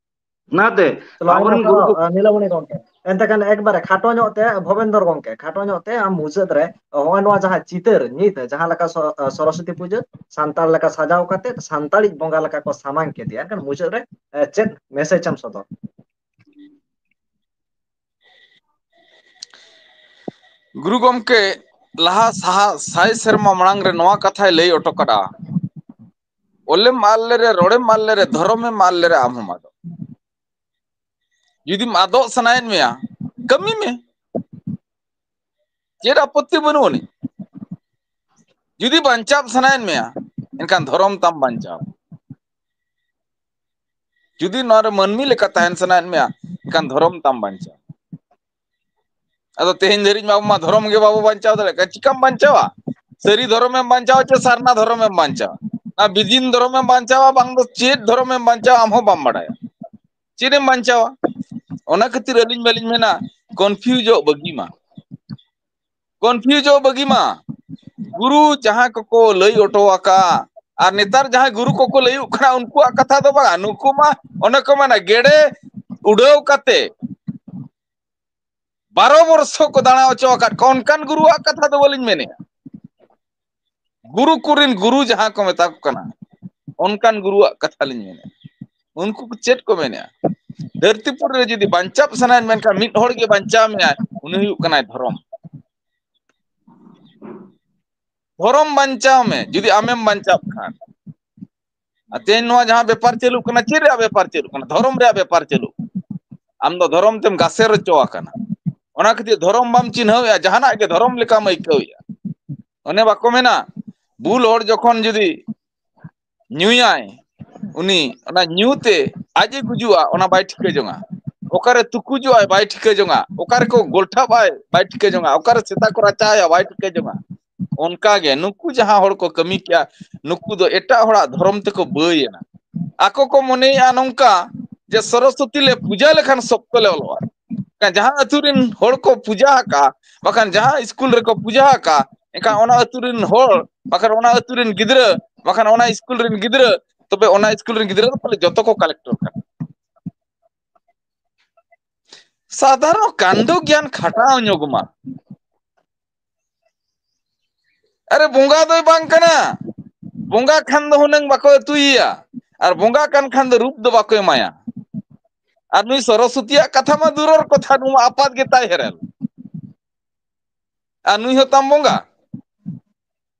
ᱚᱱᱟᱛᱮ ᱪᱚᱞᱚ, ᱟᱭᱢᱟ ᱟᱵᱚᱨᱮᱱ ᱜᱩᱨᱩ ᱠᱚ ᱥᱟᱨᱦᱟᱣ, ᱟᱸ, ᱱᱤᱞᱟᱢᱚᱬᱤ ᱜᱚᱢᱠᱮ᱾ ᱮᱱᱛᱮ ᱠᱷᱟᱱ ᱮᱠᱵᱟᱨᱮ ᱠᱷᱟᱴᱚ ᱧᱚᱜ ᱛᱮ, ᱵᱷᱚᱵᱮᱱᱫᱚᱨ ᱜᱚᱢᱠᱮ, ᱠᱷᱟᱴᱚ ᱧᱚᱜ ᱛᱮ ᱟᱢ ᱢᱩᱪᱟᱹᱫ ᱨᱮ ᱱᱚᱜᱼᱚᱭ ᱱᱚᱣᱟ ᱡᱟᱦᱟᱸ ᱪᱤᱛᱟᱹᱨ ᱱᱤᱛ ᱡᱟᱦᱟᱸ ᱞᱮᱠᱟ ᱥᱚ-, ᱥᱚᱨᱚᱥᱚᱛᱤ ᱯᱩᱡᱟᱹ, ᱥᱟᱱᱛᱟᱲ ᱞᱮᱠᱟ ᱥᱟᱡᱟᱣ ᱠᱟᱛᱮ ᱥᱟᱱᱛᱟᱲᱤᱡ ᱵᱚᱸᱜᱟ ᱞᱮᱠᱟ ᱠᱚ ᱥᱟᱢᱟᱝ ᱠᱮᱫᱮᱭᱟ, ᱮᱱᱠᱷᱟᱱ ᱢᱩᱪᱟᱹᱫ ᱨᱮ, ᱮ, ᱪᱮᱫ ᱢᱮᱥᱮᱡᱽ ᱮᱢ ᱥᱚᱫᱚᱨ? ᱜᱩᱨᱩ ᱜᱚᱢᱠᱮ ᱞᱟᱦᱟ ᱥᱟᱦᱟ ᱥᱟᱭ ᱥᱮᱨᱢᱟ ᱢᱟᱲᱟᱝ ᱨᱮ ᱱᱚᱣᱟ ᱠᱟᱛᱷᱟᱭ ᱞᱟᱹᱭ ᱦᱚᱴᱚ ᱠᱟᱫᱟ, "ᱚᱞᱮᱢ ᱟᱫ ᱞᱮᱨᱮ, ᱨᱚᱲᱮᱢ ᱟᱫ ᱞᱮᱨᱮ, ᱫᱷᱚᱨᱚᱢᱮᱢ ᱟᱫ ᱞᱮᱨᱮ, ᱟᱢ ᱦᱚᱸᱢ ᱟᱫᱚᱜ᱾" ᱡᱩᱫᱤᱢ ᱟᱫᱚᱜ ᱥᱟᱱᱟᱭᱮᱫ ᱢᱮᱭᱟ, ᱠᱟᱹᱢᱤ ᱢᱮ, ᱪᱮᱫ ᱟᱯᱚᱛᱛᱤ ᱵᱟᱹᱱᱩᱜ ᱟᱹᱱᱤᱡ᱾ ᱡᱩᱫᱤ ᱵᱟᱧᱪᱟᱣ ᱥᱟᱱᱟᱭᱮᱫ ᱢᱮᱭᱟ, ᱮᱱᱠᱷᱟᱱ ᱫᱷᱚᱨᱚᱢ ᱛᱟᱢ ᱵᱟᱧᱪᱟᱣ᱾ ᱡᱩᱫᱤ ᱱᱚᱣᱟ ᱨᱮ ᱢᱟᱹᱱᱢᱤ ᱞᱮᱠᱟ ᱛᱟᱦᱮᱱ ᱥᱟᱱᱟᱭᱮᱫ ᱢᱮᱭᱟ, ᱮᱱᱠᱷᱟᱱ ᱫᱷᱚᱨᱚᱢ ᱛᱟᱢ ᱵᱟᱧᱪᱟᱣ᱾ ᱟᱫᱚ ᱛᱮᱦᱮᱧ ᱫᱷᱟᱹᱨᱤᱡ ᱢᱟ ᱟᱵᱚ ᱢᱟ ᱫᱷᱚᱨᱚᱢ ᱜᱮ ᱵᱟᱵᱚ ᱵᱟᱧᱪᱟᱣ ᱫᱟᱲᱮᱭᱟᱜ ᱠᱟᱱᱟ᱾ ᱪᱤᱠᱟᱢ ᱵᱟᱧᱪᱟᱣᱟ? ᱥᱟᱹᱨᱤ ᱫᱷᱚᱨᱚᱢᱮᱢ ᱵᱟᱧᱪᱟᱣᱟ ᱪᱮ ᱥᱟᱨᱱᱟ ᱫᱷᱚᱨᱚᱢᱮᱢ ᱵᱟᱧᱪᱟᱣᱟ? ᱚᱱᱟ ᱵᱤᱫᱤᱱ ᱫᱷᱚᱨᱚᱢᱮᱢ ᱵᱟᱧᱪᱟᱣᱟ, ᱵᱟᱝ ᱫᱚ ᱪᱮᱫ ᱫᱷᱚᱨᱚᱢᱮᱢ ᱵᱟᱧᱪᱟᱣᱟ, ᱟᱢ ᱦᱚᱸ ᱵᱟᱢ ᱵᱟᱰᱟᱭᱟ᱾ ᱪᱮᱫ ᱮᱢ ᱵᱟᱧᱪᱟᱣᱟ? ᱚᱱᱟ ᱠᱷᱟᱹᱛᱤᱨ ᱟᱹᱞᱤᱧ ᱢᱟᱞᱤᱧ ᱢᱮᱱᱟ, ᱠᱚᱱᱯᱷᱤᱭᱩᱡᱚᱜ ᱵᱟᱹᱜᱤ ᱢᱟ᱾ ᱠᱚᱱᱯᱷᱤᱭᱩᱡᱚᱜ ᱵᱟᱹᱜᱤ ᱢᱟ᱾ ᱜᱩᱨᱩ ᱡᱟᱦᱟᱸ ᱠᱚᱠᱚ ᱞᱟᱹᱭ ᱦᱚᱴᱚ ᱟᱠᱟᱫ, ᱟᱨ ᱱᱮᱛᱟᱨ ᱡᱟᱦᱟᱸᱭ ᱜᱩᱨᱩ ᱠᱚᱠᱚ ᱞᱟᱹᱭᱚᱜ ᱠᱟᱱᱟ, ᱩᱱᱠᱩᱣᱟᱜ ᱠᱟᱛᱷᱟ ᱫᱚ ᱵᱟᱝᱟ᱾ ᱱᱩᱠᱩ ᱢᱟ ᱚᱱᱮ ᱠᱚ ᱢᱮᱱᱟ, ᱜᱮᱰᱮ ᱩᱰᱟᱹᱣ ᱠᱟᱛᱮ ᱵᱟᱨᱚ ᱵᱚᱨᱥᱚ ᱠᱚ ᱫᱟᱬᱟ ᱦᱚᱪᱚ ᱟᱠᱟᱫ ᱠᱚᱣᱟ, ᱚᱱᱠᱟᱱ ᱜᱩᱨᱩᱣᱟᱜ ᱠᱟᱛᱷᱟ ᱫᱚ ᱵᱟᱹᱞᱤᱧ ᱢᱮᱱᱮᱫᱼᱟ᱾ ᱜᱩᱨᱩ ᱠᱚᱨᱮᱱ ᱜᱩᱨᱩ ᱡᱟᱦᱟᱸ ᱠᱚ ᱢᱮᱛᱟ ᱠᱚ ᱠᱟᱱᱟ, ᱚᱱᱠᱟᱱ ᱜᱩᱨᱩᱣᱟᱜ ᱠᱟᱛᱷᱟ ᱞᱤᱧ ᱢᱮᱱᱮᱫᱼᱟ᱾ ᱩᱱᱠᱩ ᱠᱚ ᱪᱮᱫ ᱠᱚ ᱢᱮᱱᱮᱫᱼᱟ? ᱫᱷᱟᱹᱨᱛᱤᱯᱩᱨᱤ ᱨᱮ ᱡᱩᱫᱤ ᱵᱟᱧᱪᱟᱣ ᱥᱟᱱᱟᱭᱮᱫ ᱢᱮᱱᱠᱷᱟᱱ ᱢᱤᱫ ᱦᱚᱲ ᱜᱮ ᱵᱟᱧᱪᱟᱣ ᱢᱮᱭᱟᱭ, ᱩᱱᱤ ᱦᱩᱭᱩᱜ ᱠᱟᱱᱟᱭ ᱫᱷᱚᱨᱚᱢ᱾ ᱫᱷᱚᱨᱚᱢ ᱵᱟᱧᱪᱟᱣ ᱢᱮ, ᱡᱩᱫᱤ ᱟᱢᱮᱢ ᱵᱟᱧᱪᱟᱣ ᱠᱷᱟᱱ᱾ ᱟᱨ ᱛᱮᱦᱮᱧ ᱱᱚᱣᱟ ᱡᱟᱦᱟᱸ ᱵᱮᱯᱟᱨ ᱪᱟᱹᱞᱩᱜ ᱠᱟᱱᱟ, ᱪᱮᱫ ᱨᱮᱭᱟᱜ ᱵᱮᱯᱟᱨ ᱪᱟᱹᱞᱩᱜ ᱠᱟᱱᱟ? ᱫᱷᱚᱨᱚᱢ ᱨᱮᱭᱟᱜ ᱵᱮᱯᱟᱨ ᱪᱟᱹᱞᱩᱜ ᱠᱟᱱᱟ᱾ ᱟᱢ ᱫᱚ ᱫᱷᱚᱨᱚᱢ ᱛᱮᱢ ᱜᱟᱥᱮᱨ ᱦᱚᱪᱚ ᱟᱠᱟᱱᱟ᱾ ᱚᱱᱟ ᱠᱷᱟᱹᱛᱤᱨ ᱫᱷᱚᱨᱚᱢ ᱵᱟᱢ ᱪᱤᱱᱦᱟᱹᱣᱮᱫᱼᱟ, ᱡᱟᱦᱟᱱᱟᱜ ᱜᱮ ᱫᱷᱚᱨᱚᱢ ᱞᱮᱠᱟᱢ ᱟᱹᱭᱠᱟᱹᱣᱮᱫᱼᱟ᱾ ᱚᱱᱮ ᱵᱟᱠᱚ ᱢᱮᱱᱟ, ᱵᱩᱞ ᱦᱚᱲ ᱡᱚᱠᱷᱚᱱ ᱡᱩᱫᱤ ᱧᱩᱭᱟᱭ, ᱩᱱᱤ ᱚᱱᱟ ᱧᱩ ᱛᱮ ᱟᱡ ᱮ ᱜᱩᱡᱩᱜᱼᱟ, ᱚᱱᱟ ᱵᱟᱭ ᱴᱷᱤᱠᱟᱹ ᱡᱚᱝᱟ᱾ ᱚᱠᱟᱨᱮ ᱛᱩᱠᱩᱡᱚᱜᱼᱟᱭ, ᱵᱟᱭ ᱴᱷᱤᱠᱟᱹ ᱡᱚᱝᱟ᱾ ᱚᱠᱟ ᱨᱮᱠᱚ ᱜᱚᱞᱴᱷᱟᱵᱟᱭ, ᱵᱟᱭ ᱴᱷᱤᱠᱟᱹ ᱡᱚᱝᱟ᱾ ᱚᱠᱟᱨᱮ ᱥᱮᱛᱟ ᱠᱚ ᱨᱟᱪᱟᱭᱟ, ᱵᱟᱭ ᱴᱷᱤᱠᱟᱹ ᱡᱚᱝᱟ᱾ ᱚᱱᱠᱟᱜᱮ ᱱᱩᱠᱩ ᱡᱟᱦᱟᱸ ᱦᱚᱲ ᱠᱚ ᱠᱟᱹᱢᱤ ᱠᱮᱜᱼᱟ, ᱱᱩᱠᱩ ᱫᱚ ᱮᱴᱟᱜ ᱦᱚᱲᱟᱜ ᱫᱷᱚᱨᱚᱢ ᱛᱮᱠᱚ ᱵᱟᱹᱭ ᱮᱱᱟ᱾ ᱟᱠᱚ ᱠᱚ ᱢᱚᱱᱮᱭᱮᱜᱼᱟ ᱱᱚᱝᱠᱟ ᱡᱮ ᱥᱚᱨᱚᱥᱚᱛᱤ ᱞᱮ ᱯᱩᱡᱟᱹ ᱞᱮᱠᱷᱟᱱ ᱥᱚᱠᱛᱚ ᱞᱮ ᱚᱞᱚᱜᱼᱟ᱾ ᱡᱟᱦᱟᱸ ᱟᱹᱛᱩ ᱨᱮᱱ ᱦᱚᱲ ᱠᱚ ᱯᱩᱡᱟ ᱟᱠᱟᱜᱼᱟ, ᱵᱟᱠᱷᱟᱱ ᱡᱟᱦᱟᱸ ᱥᱠᱩᱞ ᱨᱮᱠᱚ ᱯᱩᱡᱟ ᱟᱠᱟᱜᱼᱟ, ᱮᱱᱠᱷᱟᱱ ᱚᱱᱟ ᱟᱹᱛᱩ ᱨᱮᱱ ᱦᱚᱲ, ᱵᱟᱠᱷᱟᱱ ᱚᱱᱟ ᱟᱹᱛᱩ ᱨᱮᱱ ᱜᱤᱫᱽᱨᱟᱹ, ᱵᱟᱠᱷᱟᱱ ᱚᱱᱟ ᱥᱠᱩᱞ ᱨᱮᱱ ᱜᱤᱫᱽᱨᱟᱹ, ᱛᱚᱵᱮ ᱚᱱᱟ ᱥᱠᱩᱞ ᱨᱮᱱ ᱜᱤᱫᱽᱨᱟᱹ ᱫᱚ ᱯᱟᱞᱮ ᱡᱚᱛᱚ ᱠᱚ ᱠᱟᱞᱮᱠᱴᱚᱨ ᱠᱟᱱᱟ᱾ ᱥᱟᱫᱷᱟᱨᱚᱱ ᱠᱟᱱᱰᱚ ᱜᱮᱭᱟᱱ ᱠᱷᱟᱴᱟᱣ ᱧᱚᱜ ᱢᱟ᱾ ᱟᱨᱮ, ᱵᱚᱸᱜᱟ ᱫᱚᱭ ᱵᱟᱝ ᱠᱟᱱᱟ᱾ ᱵᱚᱸᱜᱟ ᱠᱷᱟᱱ ᱫᱚ ᱦᱩᱱᱟᱹᱝ ᱵᱟᱠᱚ ᱟᱹᱛᱩᱭᱮᱭᱟ, ᱟᱨ ᱵᱚᱸᱜᱟ ᱠᱟᱱ ᱠᱷᱟᱱ ᱫᱚ ᱨᱩᱯ ᱫᱚ ᱵᱟᱠᱚ ᱮᱢᱟᱭᱟ᱾ ᱟᱨ ᱱᱩᱭ ᱥᱚᱨᱚᱥᱚᱛᱤᱭᱟᱜ ᱠᱟᱛᱷᱟ ᱢᱟ ᱫᱩᱨᱚᱨ ᱠᱚᱛᱷᱟ, ᱱᱚᱣᱟ ᱟᱯᱟᱛ ᱜᱮᱛᱟᱭ ᱦᱮᱨᱮᱞ᱾ ᱟᱨ ᱱᱩᱭ ᱦᱚᱸ ᱛᱟᱢ ᱵᱚᱸᱜᱟ᱾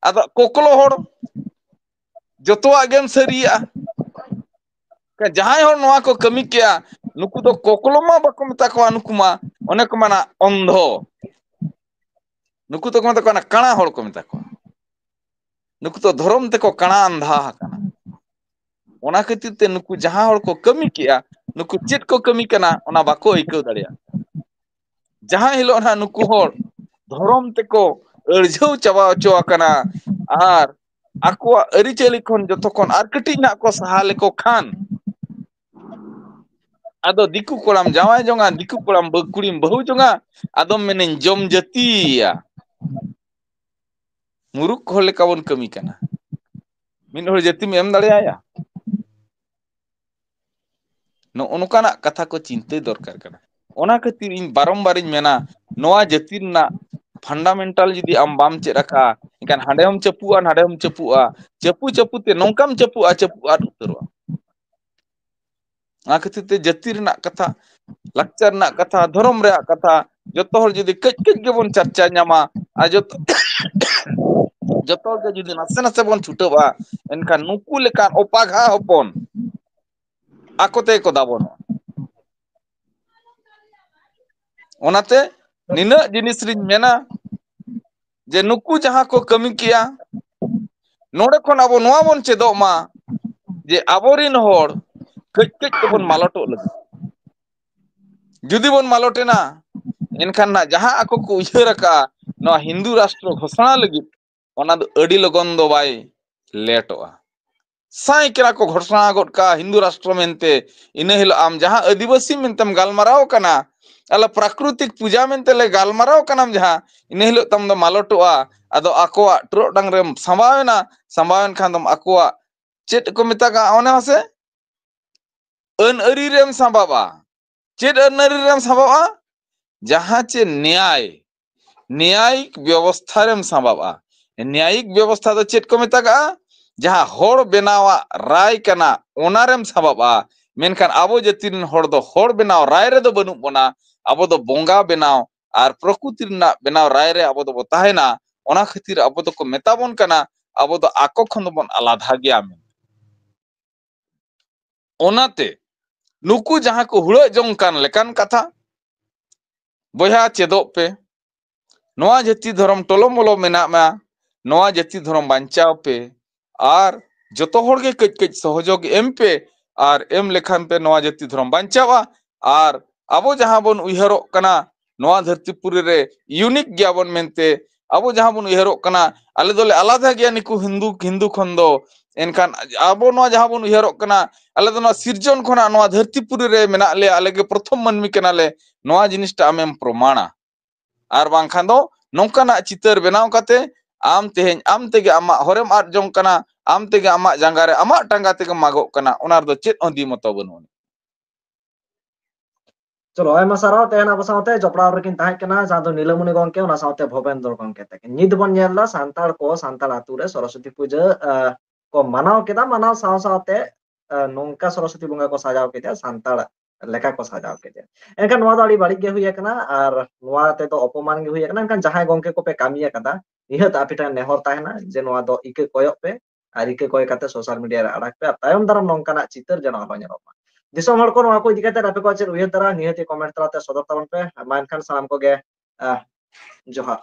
ᱟᱫᱚ ᱠᱚᱠᱞᱚ ᱦᱚᱲ, ᱡᱚᱛᱚᱣᱟᱜ ᱜᱮᱢ ᱥᱟᱹᱨᱤᱭᱟᱜᱼᱟ᱾ ᱡᱟᱦᱟᱸᱭ ᱦᱚᱲ ᱱᱚᱣᱟ ᱠᱚ ᱠᱟᱹᱢᱤ ᱠᱮᱜᱼᱟ, ᱱᱩᱠᱩ ᱫᱚ ᱠᱚᱠᱞᱚ ᱢᱟ ᱵᱟᱠᱚ ᱢᱮᱛᱟ ᱠᱚᱣᱟ, ᱱᱩᱠᱩ ᱢᱟ ᱚᱱᱮ ᱠᱚ ᱢᱮᱱᱟ ᱚᱱᱫᱷᱚ᱾ ᱱᱩᱠᱩ ᱫᱚᱠᱚ ᱢᱮᱛᱟ ᱠᱚᱣᱟ ᱠᱟᱬᱟ ᱦᱚᱲ ᱠᱚ ᱢᱮᱛᱟ ᱠᱚᱣᱟ᱾ ᱱᱩᱠᱩ ᱫᱚ ᱫᱷᱚᱨᱚᱢ ᱛᱮᱠᱚ ᱠᱟᱬᱟ ᱟᱱᱫᱷᱟ ᱟᱠᱟᱱᱟ᱾ ᱚᱱᱟ ᱠᱷᱟᱹᱛᱤᱨ ᱛᱮ ᱱᱩᱠᱩ ᱡᱟᱦᱟᱸ ᱦᱚᱲ ᱠᱚ ᱠᱟᱹᱢᱤ ᱠᱮᱜᱼᱟ, ᱱᱩᱠᱩ ᱪᱮᱫ ᱠᱚ ᱠᱟᱹᱢᱤ ᱠᱟᱱᱟ, ᱚᱱᱟ ᱵᱟᱠᱚ ᱟᱹᱭᱠᱟᱹᱣ ᱫᱟᱲᱮᱭᱟᱜᱼᱟ᱾ ᱡᱟᱦᱟᱸ ᱦᱤᱞᱳᱜ ᱱᱟᱦᱟᱜ ᱱᱩᱠᱩ ᱦᱚᱲ ᱫᱷᱚᱨᱚᱢ ᱛᱮᱠᱚ ᱟᱹᱲᱡᱷᱟᱹᱣ ᱪᱟᱵᱟ ᱦᱚᱪᱚ ᱟᱠᱟᱱᱟ ᱟᱨ ᱟᱠᱚᱣᱟᱜ ᱟᱹᱨᱤᱪᱟᱹᱞᱤ ᱠᱷᱚᱱ ᱡᱚᱛᱚ ᱠᱷᱚᱱ ᱟᱨ ᱠᱟᱹᱴᱤᱡ ᱱᱟᱜ ᱠᱚ ᱥᱟᱦᱟ ᱞᱮᱠᱚ ᱠᱷᱟᱱ, ᱟᱫᱚ ᱫᱤᱠᱩ ᱠᱚᱲᱟᱢ ᱡᱟᱶᱟᱭ ᱡᱚᱝᱟ, ᱫᱤᱠᱩ ᱠᱚᱲᱟᱢ ᱵᱟᱹ-, ᱠᱩᱲᱤᱢ ᱵᱟᱹᱦᱩ ᱡᱚᱝᱟ, ᱟᱫᱚᱢ ᱢᱮᱱᱟᱹᱧ ᱡᱚᱢ ᱡᱟᱹᱛᱤᱭᱟ᱾ ᱢᱩᱨᱩᱠ ᱦᱚᱲ ᱞᱮᱠᱟ ᱵᱚᱱ ᱠᱟᱹᱢᱤ ᱠᱟᱱᱟ᱾ ᱢᱤᱫ ᱦᱚᱲ ᱡᱟᱹᱛᱤᱢ ᱮᱢ ᱫᱟᱲᱮᱭᱟᱭᱟ? ᱱᱚᱜᱼᱚ ᱱᱚᱝᱠᱟᱱᱟᱜ ᱠᱟᱛᱷᱟ ᱠᱚ ᱪᱤᱱᱛᱟᱹ ᱫᱚᱨᱠᱟᱨ ᱠᱟᱱᱟ᱾ ᱚᱱᱟ ᱠᱷᱟᱹᱛᱤᱨ ᱤᱧ ᱵᱟᱨᱚᱢᱵᱟᱨᱤᱧ ᱢᱮᱱᱟ, ᱱᱚᱣᱟ ᱡᱟᱹᱛᱤ ᱨᱮᱱᱟᱜ ᱯᱷᱟᱱᱰᱟᱢᱮᱱᱴᱟᱞ ᱡᱩᱫᱤ ᱟᱢ ᱵᱟᱢ ᱪᱮᱫ ᱟᱠᱟᱫᱼᱟ, ᱮᱱᱠᱷᱟᱱ ᱦᱟᱸᱰᱮ ᱦᱚᱸᱢ ᱪᱟᱯᱩᱜᱼᱟ, ᱱᱟᱰᱮ ᱦᱚᱸᱢ ᱪᱟᱯᱩᱜᱼᱟ, ᱪᱟᱯᱩ ᱪᱟᱯᱩ ᱛᱮ ᱱᱚᱝᱠᱟᱢ ᱪᱟᱯᱩᱜᱼᱟ, ᱪᱟᱯᱩ ᱟᱫ ᱩᱛᱟᱹᱨᱚᱜᱼᱟ᱾ ᱚᱱᱟ ᱠᱷᱟᱹᱛᱤᱨ ᱛᱮ ᱡᱟᱹᱛᱤ ᱨᱮᱱᱟᱜ ᱠᱟᱛᱷᱟ, ᱞᱟᱠᱪᱟᱨ ᱨᱮᱱᱟᱜ ᱠᱟᱛᱷᱟ, ᱫᱷᱚᱨᱚᱢ ᱨᱮᱭᱟᱜ ᱠᱟᱛᱷᱟ, ᱡᱚᱛᱚ ᱦᱚᱲ ᱡᱩᱫᱤ ᱠᱟᱹᱡ ᱠᱟᱹᱡ ᱜᱮᱵᱚᱱ ᱪᱟᱨᱪᱟ ᱧᱟᱢᱟ, ᱟᱨ ᱡᱚᱛᱚ, ᱡᱚᱛᱚ ᱦᱚᱲ ᱜᱮ ᱡᱩᱫᱤ ᱱᱟᱥᱮ ᱱᱟᱥᱮ ᱵᱚᱱ ᱪᱷᱩᱴᱟᱹᱣᱟ, ᱮᱱᱠᱷᱟᱱ ᱱᱩᱠᱩ ᱞᱮᱠᱟᱱ ᱚᱯᱟᱜᱷᱟ ᱦᱚᱯᱚᱱ ᱟᱠᱚ ᱛᱮᱜᱮ ᱠᱚ ᱫᱟᱵᱚᱱᱚᱜᱼᱟ᱾ ᱚᱱᱟᱛᱮ ᱱᱤᱱᱟᱹᱜ ᱡᱤᱱᱤᱥ ᱨᱤᱧ ᱢᱮᱱᱟ ᱡᱮ ᱱᱩᱠᱩ ᱡᱟᱦᱟᱸ ᱠᱚ ᱠᱟᱹᱢᱤ ᱠᱮᱜᱼᱟ, ᱱᱚᱰᱮ ᱠᱷᱚᱱ ᱟᱵᱚ ᱱᱚᱣᱟ ᱵᱚᱱ ᱪᱮᱫᱚᱜ ᱢᱟ ᱡᱮ ᱟᱵᱚᱨᱤᱱ ᱦᱚᱲ ᱠᱟᱹᱡ ᱠᱟᱹᱡ ᱛᱮᱵᱚᱱ ᱢᱟᱞᱚᱴᱚᱜ ᱞᱟᱹᱜᱤᱫ᱾ ᱡᱩᱫᱤ ᱵᱚᱱ ᱢᱟᱞᱚᱴ ᱮᱱᱟ, ᱮᱱᱠᱷᱟᱱ ᱱᱟᱜ ᱡᱟᱦᱟᱸ ᱟᱠᱚ ᱠᱚ ᱩᱭᱦᱟᱹᱨ ᱟᱠᱟᱫᱼᱟ ᱱᱚᱣᱟ ᱦᱤᱱᱫᱩ ᱨᱟᱥᱴᱨᱚ ᱜᱷᱳᱥᱚᱱᱟ ᱞᱟᱹᱜᱤᱫ, ᱚᱱᱟ ᱫᱚ ᱟᱹᱰᱤ ᱞᱚᱜᱚᱱ ᱫᱚ ᱵᱟᱭ ᱞᱮᱴᱚᱜᱼᱟ᱾ ᱥᱟᱭ ᱠᱮᱨᱟ ᱠᱚ ᱜᱷᱳᱥᱚᱱᱟ ᱜᱚᱫ ᱠᱟᱜᱼᱟ ᱦᱤᱱᱫᱩ ᱨᱟᱥᱴᱨᱚ ᱢᱮᱱᱛᱮ᱾ ᱤᱱᱟᱹ ᱦᱤᱞᱳᱜ ᱟᱢ ᱡᱟᱦᱟᱸ ᱟᱹᱫᱤᱵᱟᱹᱥᱤ ᱢᱮᱱᱛᱮᱢ ᱜᱟᱞᱢᱟᱨᱟᱣ ᱠᱟᱱᱟ, ᱟᱞᱮ ᱯᱨᱟᱠᱨᱤᱛᱤᱠ ᱯᱩᱡᱟ ᱢᱮᱱᱛᱮ ᱞᱮ ᱜᱟᱞᱢᱟᱨᱟᱣ ᱠᱟᱱᱟᱢ ᱡᱟᱦᱟᱸ, ᱤᱱᱟᱹ ᱦᱤᱞᱳᱜ ᱛᱟᱢ ᱫᱚ ᱢᱟᱞᱚᱴᱚᱜᱼᱟ᱾ ᱟᱫᱚ ᱟᱠᱚᱣᱟᱜ ᱴᱨᱚᱜ ᱰᱟᱝ ᱨᱮᱢ ᱥᱟᱢᱵᱟᱣ ᱮᱱᱟ, ᱥᱟᱢᱵᱟᱣ ᱮᱱ ᱠᱷᱟᱱ ᱫᱚᱢ ᱟᱠᱚᱣᱟᱜ ᱪᱮᱫ ᱠᱚ ᱢᱮᱛᱟᱜᱟᱜᱼᱟ ᱚᱱᱮ ᱢᱟᱥᱮ? ᱟᱹᱱ ᱟᱹᱨᱤ ᱨᱮᱢ ᱥᱟᱢᱵᱟᱣᱟ᱾ ᱪᱮᱫ ᱟᱹᱱ ᱟᱹᱨᱤ ᱨᱮᱢ ᱥᱟᱢᱵᱟᱣᱟ? ᱡᱟᱦᱟᱸ ᱪᱮ ᱱᱮᱭᱟᱭ, ᱱᱮᱭᱟᱭᱤᱠ ᱵᱮᱵᱚᱥᱛᱷᱟ ᱨᱮᱢ ᱥᱟᱢᱵᱟᱣᱟ᱾ ᱱᱮᱭᱟᱭᱤᱠ ᱵᱮᱵᱚᱥᱛᱷᱟ ᱫᱚ ᱪᱮᱫ ᱠᱚ ᱢᱮᱛᱟᱜᱟᱜᱼᱟ? ᱡᱟᱦᱟᱸ ᱦᱚᱲ ᱵᱮᱱᱟᱣᱟᱜ ᱨᱟᱭ ᱠᱟᱱᱟ, ᱚᱱᱟ ᱨᱮᱢ ᱥᱟᱢᱵᱟᱣᱟ᱾ ᱢᱮᱱᱠᱷᱟᱱ ᱟᱵᱚ ᱡᱟᱹᱛᱤ ᱨᱮᱱ ᱦᱚᱲ ᱫᱚ ᱦᱚᱲ ᱵᱮᱱᱟᱣ ᱨᱟᱭ ᱨᱮᱫᱚ ᱵᱟᱹᱱᱩᱜ ᱵᱚᱱᱟ᱾ ᱟᱵᱚ ᱫᱚ ᱵᱚᱸᱜᱟ ᱵᱮᱱᱟᱣ ᱟᱨ ᱯᱨᱚᱠᱨᱤᱛᱤ ᱨᱮᱱᱟᱜ ᱵᱮᱱᱟᱣ ᱨᱟᱭ ᱨᱮ ᱟᱵᱚ ᱫᱚᱵᱚ ᱛᱟᱦᱮᱱᱟ᱾ ᱚᱱᱟ ᱠᱷᱟᱹᱛᱤᱨ ᱟᱵᱚ ᱫᱚᱠᱚ ᱢᱮᱛᱟ ᱵᱚᱱ ᱠᱟᱱᱟ, ᱟᱵᱚ ᱫᱚ ᱟᱠᱚ ᱠᱷᱚᱱ ᱫᱚᱵᱚᱱ ᱟᱞᱟᱫᱟ ᱜᱮᱭᱟ ᱢᱮᱱᱛᱮ᱾ ᱚᱱᱟᱛᱮ ᱱᱩᱠᱩ ᱡᱟᱦᱟᱸ ᱠᱚ ᱦᱩᱲᱟᱹᱜ ᱡᱚᱝ ᱠᱟᱱ ᱞᱮᱠᱟᱱ ᱠᱟᱛᱷᱟ, ᱵᱚᱭᱦᱟ ᱪᱮᱫᱚᱜ ᱯᱮ, ᱱᱚᱣᱟ ᱡᱟᱹᱛᱤ ᱫᱷᱚᱨᱚᱢ ᱴᱚᱞᱚᱢᱚᱞᱚ ᱢᱮᱱᱟᱜ ᱢᱟ, ᱱᱚᱣᱟ ᱡᱟᱹᱛᱤ ᱫᱷᱚᱨᱚᱢ ᱵᱟᱧᱪᱟᱣ ᱯᱮ, ᱟᱨ ᱡᱚᱛᱚ ᱦᱚᱲ ᱜᱮ ᱠᱟᱹᱡ ᱠᱟᱹᱡ ᱥᱚᱦᱚᱡᱳᱜᱽ ᱮᱢ ᱯᱮ, ᱟᱨ ᱮᱢ ᱞᱮᱠᱷᱟᱱ ᱯᱮ ᱱᱚᱣᱟ ᱡᱟᱹᱛᱤ ᱫᱷᱚᱨᱚᱢ ᱵᱟᱧᱪᱟᱣᱼᱟ᱾ ᱟᱨ ᱟᱵᱚ ᱡᱟᱦᱟᱸ ᱵᱚᱱ ᱩᱭᱦᱟᱹᱨᱚᱜ ᱠᱟᱱᱟ, ᱱᱚᱣᱟ ᱫᱷᱟᱹᱨᱛᱤ ᱯᱩᱨᱤ ᱨᱮ ᱤᱭᱩᱱᱤᱠ ᱜᱮᱭᱟᱵᱚᱱ ᱢᱮᱱᱛᱮ, ᱟᱵᱚ ᱡᱟᱦᱟᱸ ᱵᱚᱱ ᱩᱭᱦᱟᱹᱨᱚᱜ ᱠᱟᱱᱟ, ᱟᱞᱮ ᱫᱚᱞᱮ ᱟᱞᱟᱫᱟ ᱜᱮᱭᱟ ᱱᱤᱠᱩ ᱦᱤᱱᱫᱩ, ᱦᱤᱱᱫᱩ ᱠᱷᱚᱱ ᱫᱚ, ᱮᱱᱠᱷᱟᱱ ᱟᱵᱚ ᱱᱚᱣᱟ ᱡᱟᱦᱟᱸ ᱵᱚᱱ ᱩᱭᱦᱟᱹᱨᱚᱜ ᱠᱟᱱᱟ, ᱟᱞᱮ ᱫᱚ ᱱᱚᱣᱟ ᱥᱤᱨᱡᱚᱱ ᱠᱷᱚᱱᱟᱜ ᱱᱚᱣᱟ ᱫᱷᱟᱹᱨᱛᱤ ᱯᱩᱨᱤ ᱨᱮ ᱢᱮᱱᱟᱜ ᱞᱮᱭᱟ, ᱟᱞᱮ ᱜᱮ ᱯᱨᱚᱛᱷᱚᱢ ᱢᱟᱹᱱᱢᱤ ᱠᱟᱱᱟᱞᱮ, ᱱᱚᱣᱟ ᱡᱤᱱᱤᱥᱴᱟ ᱟᱢᱮᱢ ᱯᱨᱚᱢᱟᱬᱟ᱾ ᱟᱨ ᱵᱟᱝᱠᱷᱟᱱ ᱫᱚ ᱱᱚᱝᱠᱟᱱᱟᱜ ᱪᱤᱛᱟᱹᱨ ᱵᱮᱱᱟᱣ ᱠᱟᱛᱮ ᱟᱢ ᱛᱮᱦᱮᱧ ᱟᱢ ᱛᱮᱜᱮ ᱟᱢᱟᱜ ᱦᱚᱨᱮᱢ ᱟᱫ ᱡᱚᱝ ᱠᱟᱱᱟ, ᱟᱢ ᱛᱮᱜᱮ ᱟᱢᱟᱜ ᱡᱟᱸᱜᱟ ᱨᱮ ᱟᱢᱟᱜ ᱴᱟᱸᱜᱟ ᱛᱮᱜᱮᱢ ᱢᱟᱜᱚᱜ ᱠᱟᱱᱟ, ᱚᱱᱟ ᱨᱮᱫᱚ ᱪᱮᱫ ᱦᱚᱸ ᱫᱤ ᱢᱚᱛᱚ ᱵᱟᱹᱱᱩᱜ ᱟᱹᱱᱤᱡ᱾ ᱪᱚᱞᱚ, ᱟᱭᱢᱟ ᱥᱟᱨᱦᱟᱣ ᱛᱮᱦᱮᱧ ᱟᱵᱚ ᱥᱟᱶᱛᱮ ᱡᱚᱯᱲᱟᱣ ᱨᱮᱠᱤᱱ ᱛᱟᱦᱮᱸ ᱠᱟᱱᱟ, ᱡᱟᱦᱟᱸ ᱫᱚ ᱱᱤᱞᱟᱢᱚᱱᱤ ᱜᱚᱢᱠᱮ, ᱚᱱᱟ ᱥᱟᱶᱛᱮ ᱵᱷᱚᱵᱮᱱᱫᱨᱚ ᱜᱚᱢᱠᱮ ᱛᱟᱹᱠᱤᱱ᱾ ᱱᱤᱛ ᱵᱚᱱ ᱧᱮᱞ ᱮᱫᱟ ᱥᱟᱱᱛᱟᱲ ᱠᱚ ᱥᱟᱱᱛᱟᱲ ᱟᱛᱳ ᱨᱮ ᱥᱚᱨᱚᱥᱚᱛᱤ ᱯᱩᱡᱟᱹ, ᱟᱸ, ᱠᱚ ᱢᱟᱱᱟᱣ ᱠᱮᱫᱟ, ᱢᱟᱱᱟᱣ ᱥᱟᱶ ᱥᱟᱶᱛᱮ, ᱟᱸ, ᱱᱚᱝᱠᱟ ᱥᱚᱨᱚᱥᱚᱛᱤ ᱵᱚᱸᱜᱟ ᱠᱚ ᱥᱟᱡᱟᱣ ᱠᱮᱫᱮᱭᱟ, ᱥᱟᱱᱛᱟᱲ ᱞᱮᱠᱟ ᱠᱚ ᱥᱟᱡᱟᱣ ᱠᱮᱫᱮᱭᱟ᱾ ᱮᱱᱠᱷᱟᱱ ᱱᱚᱣᱟ ᱫᱚ ᱟᱹᱰᱤ ᱵᱟᱹᱲᱤᱡ ᱜᱮ ᱦᱩᱭ ᱟᱠᱟᱱᱟ, ᱟᱨ ᱱᱚᱣᱟ ᱛᱮᱫᱚ ᱚᱯᱚᱢᱟᱱ ᱜᱮ ᱦᱩᱭ ᱟᱠᱟᱱᱟ᱾ ᱮᱱᱠᱷᱟᱱ ᱡᱟᱦᱟᱸᱭ ᱜᱚᱢᱠᱮ ᱠᱚᱯᱮ ᱠᱟᱹᱢᱤ ᱟᱠᱟᱫᱟ, ᱱᱤᱦᱟᱹᱛ ᱟᱯᱮ ᱴᱷᱮᱱ ᱱᱮᱦᱚᱨ ᱛᱟᱦᱮᱱᱟ ᱡᱮ ᱱᱚᱣᱟ ᱫᱚ ᱤᱠᱟᱹ ᱠᱚᱭᱚᱜ ᱯᱮ, ᱟᱨ ᱤᱠᱟᱹ ᱠᱚᱭ ᱠᱟᱛᱮ ᱥᱳᱥᱟᱞ ᱢᱤᱰᱤᱭᱟ ᱨᱮ ᱟᱲᱟᱜ ᱯᱮ, ᱟᱨ ᱛᱟᱭᱚᱢ ᱫᱟᱨᱟᱢ ᱱᱚᱝᱠᱟᱱᱟᱜ ᱪᱤᱛᱟᱹᱨ ᱡᱮᱱᱚ ᱟᱞᱚ ᱧᱮᱞᱚᱜ ᱢᱟ᱾ ᱫᱤᱥᱚᱢ ᱦᱚᱲ ᱠᱚ ᱱᱚᱣᱟ ᱠᱚ ᱤᱫᱤ ᱠᱟᱛᱮ ᱟᱯᱮ ᱠᱚᱣᱟᱜ ᱪᱮᱫ ᱩᱭᱦᱟᱹᱨ ᱫᱷᱟᱨᱟ, ᱱᱤᱦᱟᱹᱛ ᱜᱮ ᱠᱚᱢᱮᱱᱴ ᱛᱟᱞᱟᱛᱮ ᱥᱚᱫᱚᱨ ᱛᱟᱵᱚᱱ ᱯᱮ᱾ ᱢᱟ ᱮᱱᱠᱷᱟᱱ ᱥᱟᱱᱟᱢ ᱠᱚᱜᱮ, ᱟᱦ, ᱡᱚᱦᱟᱨ᱾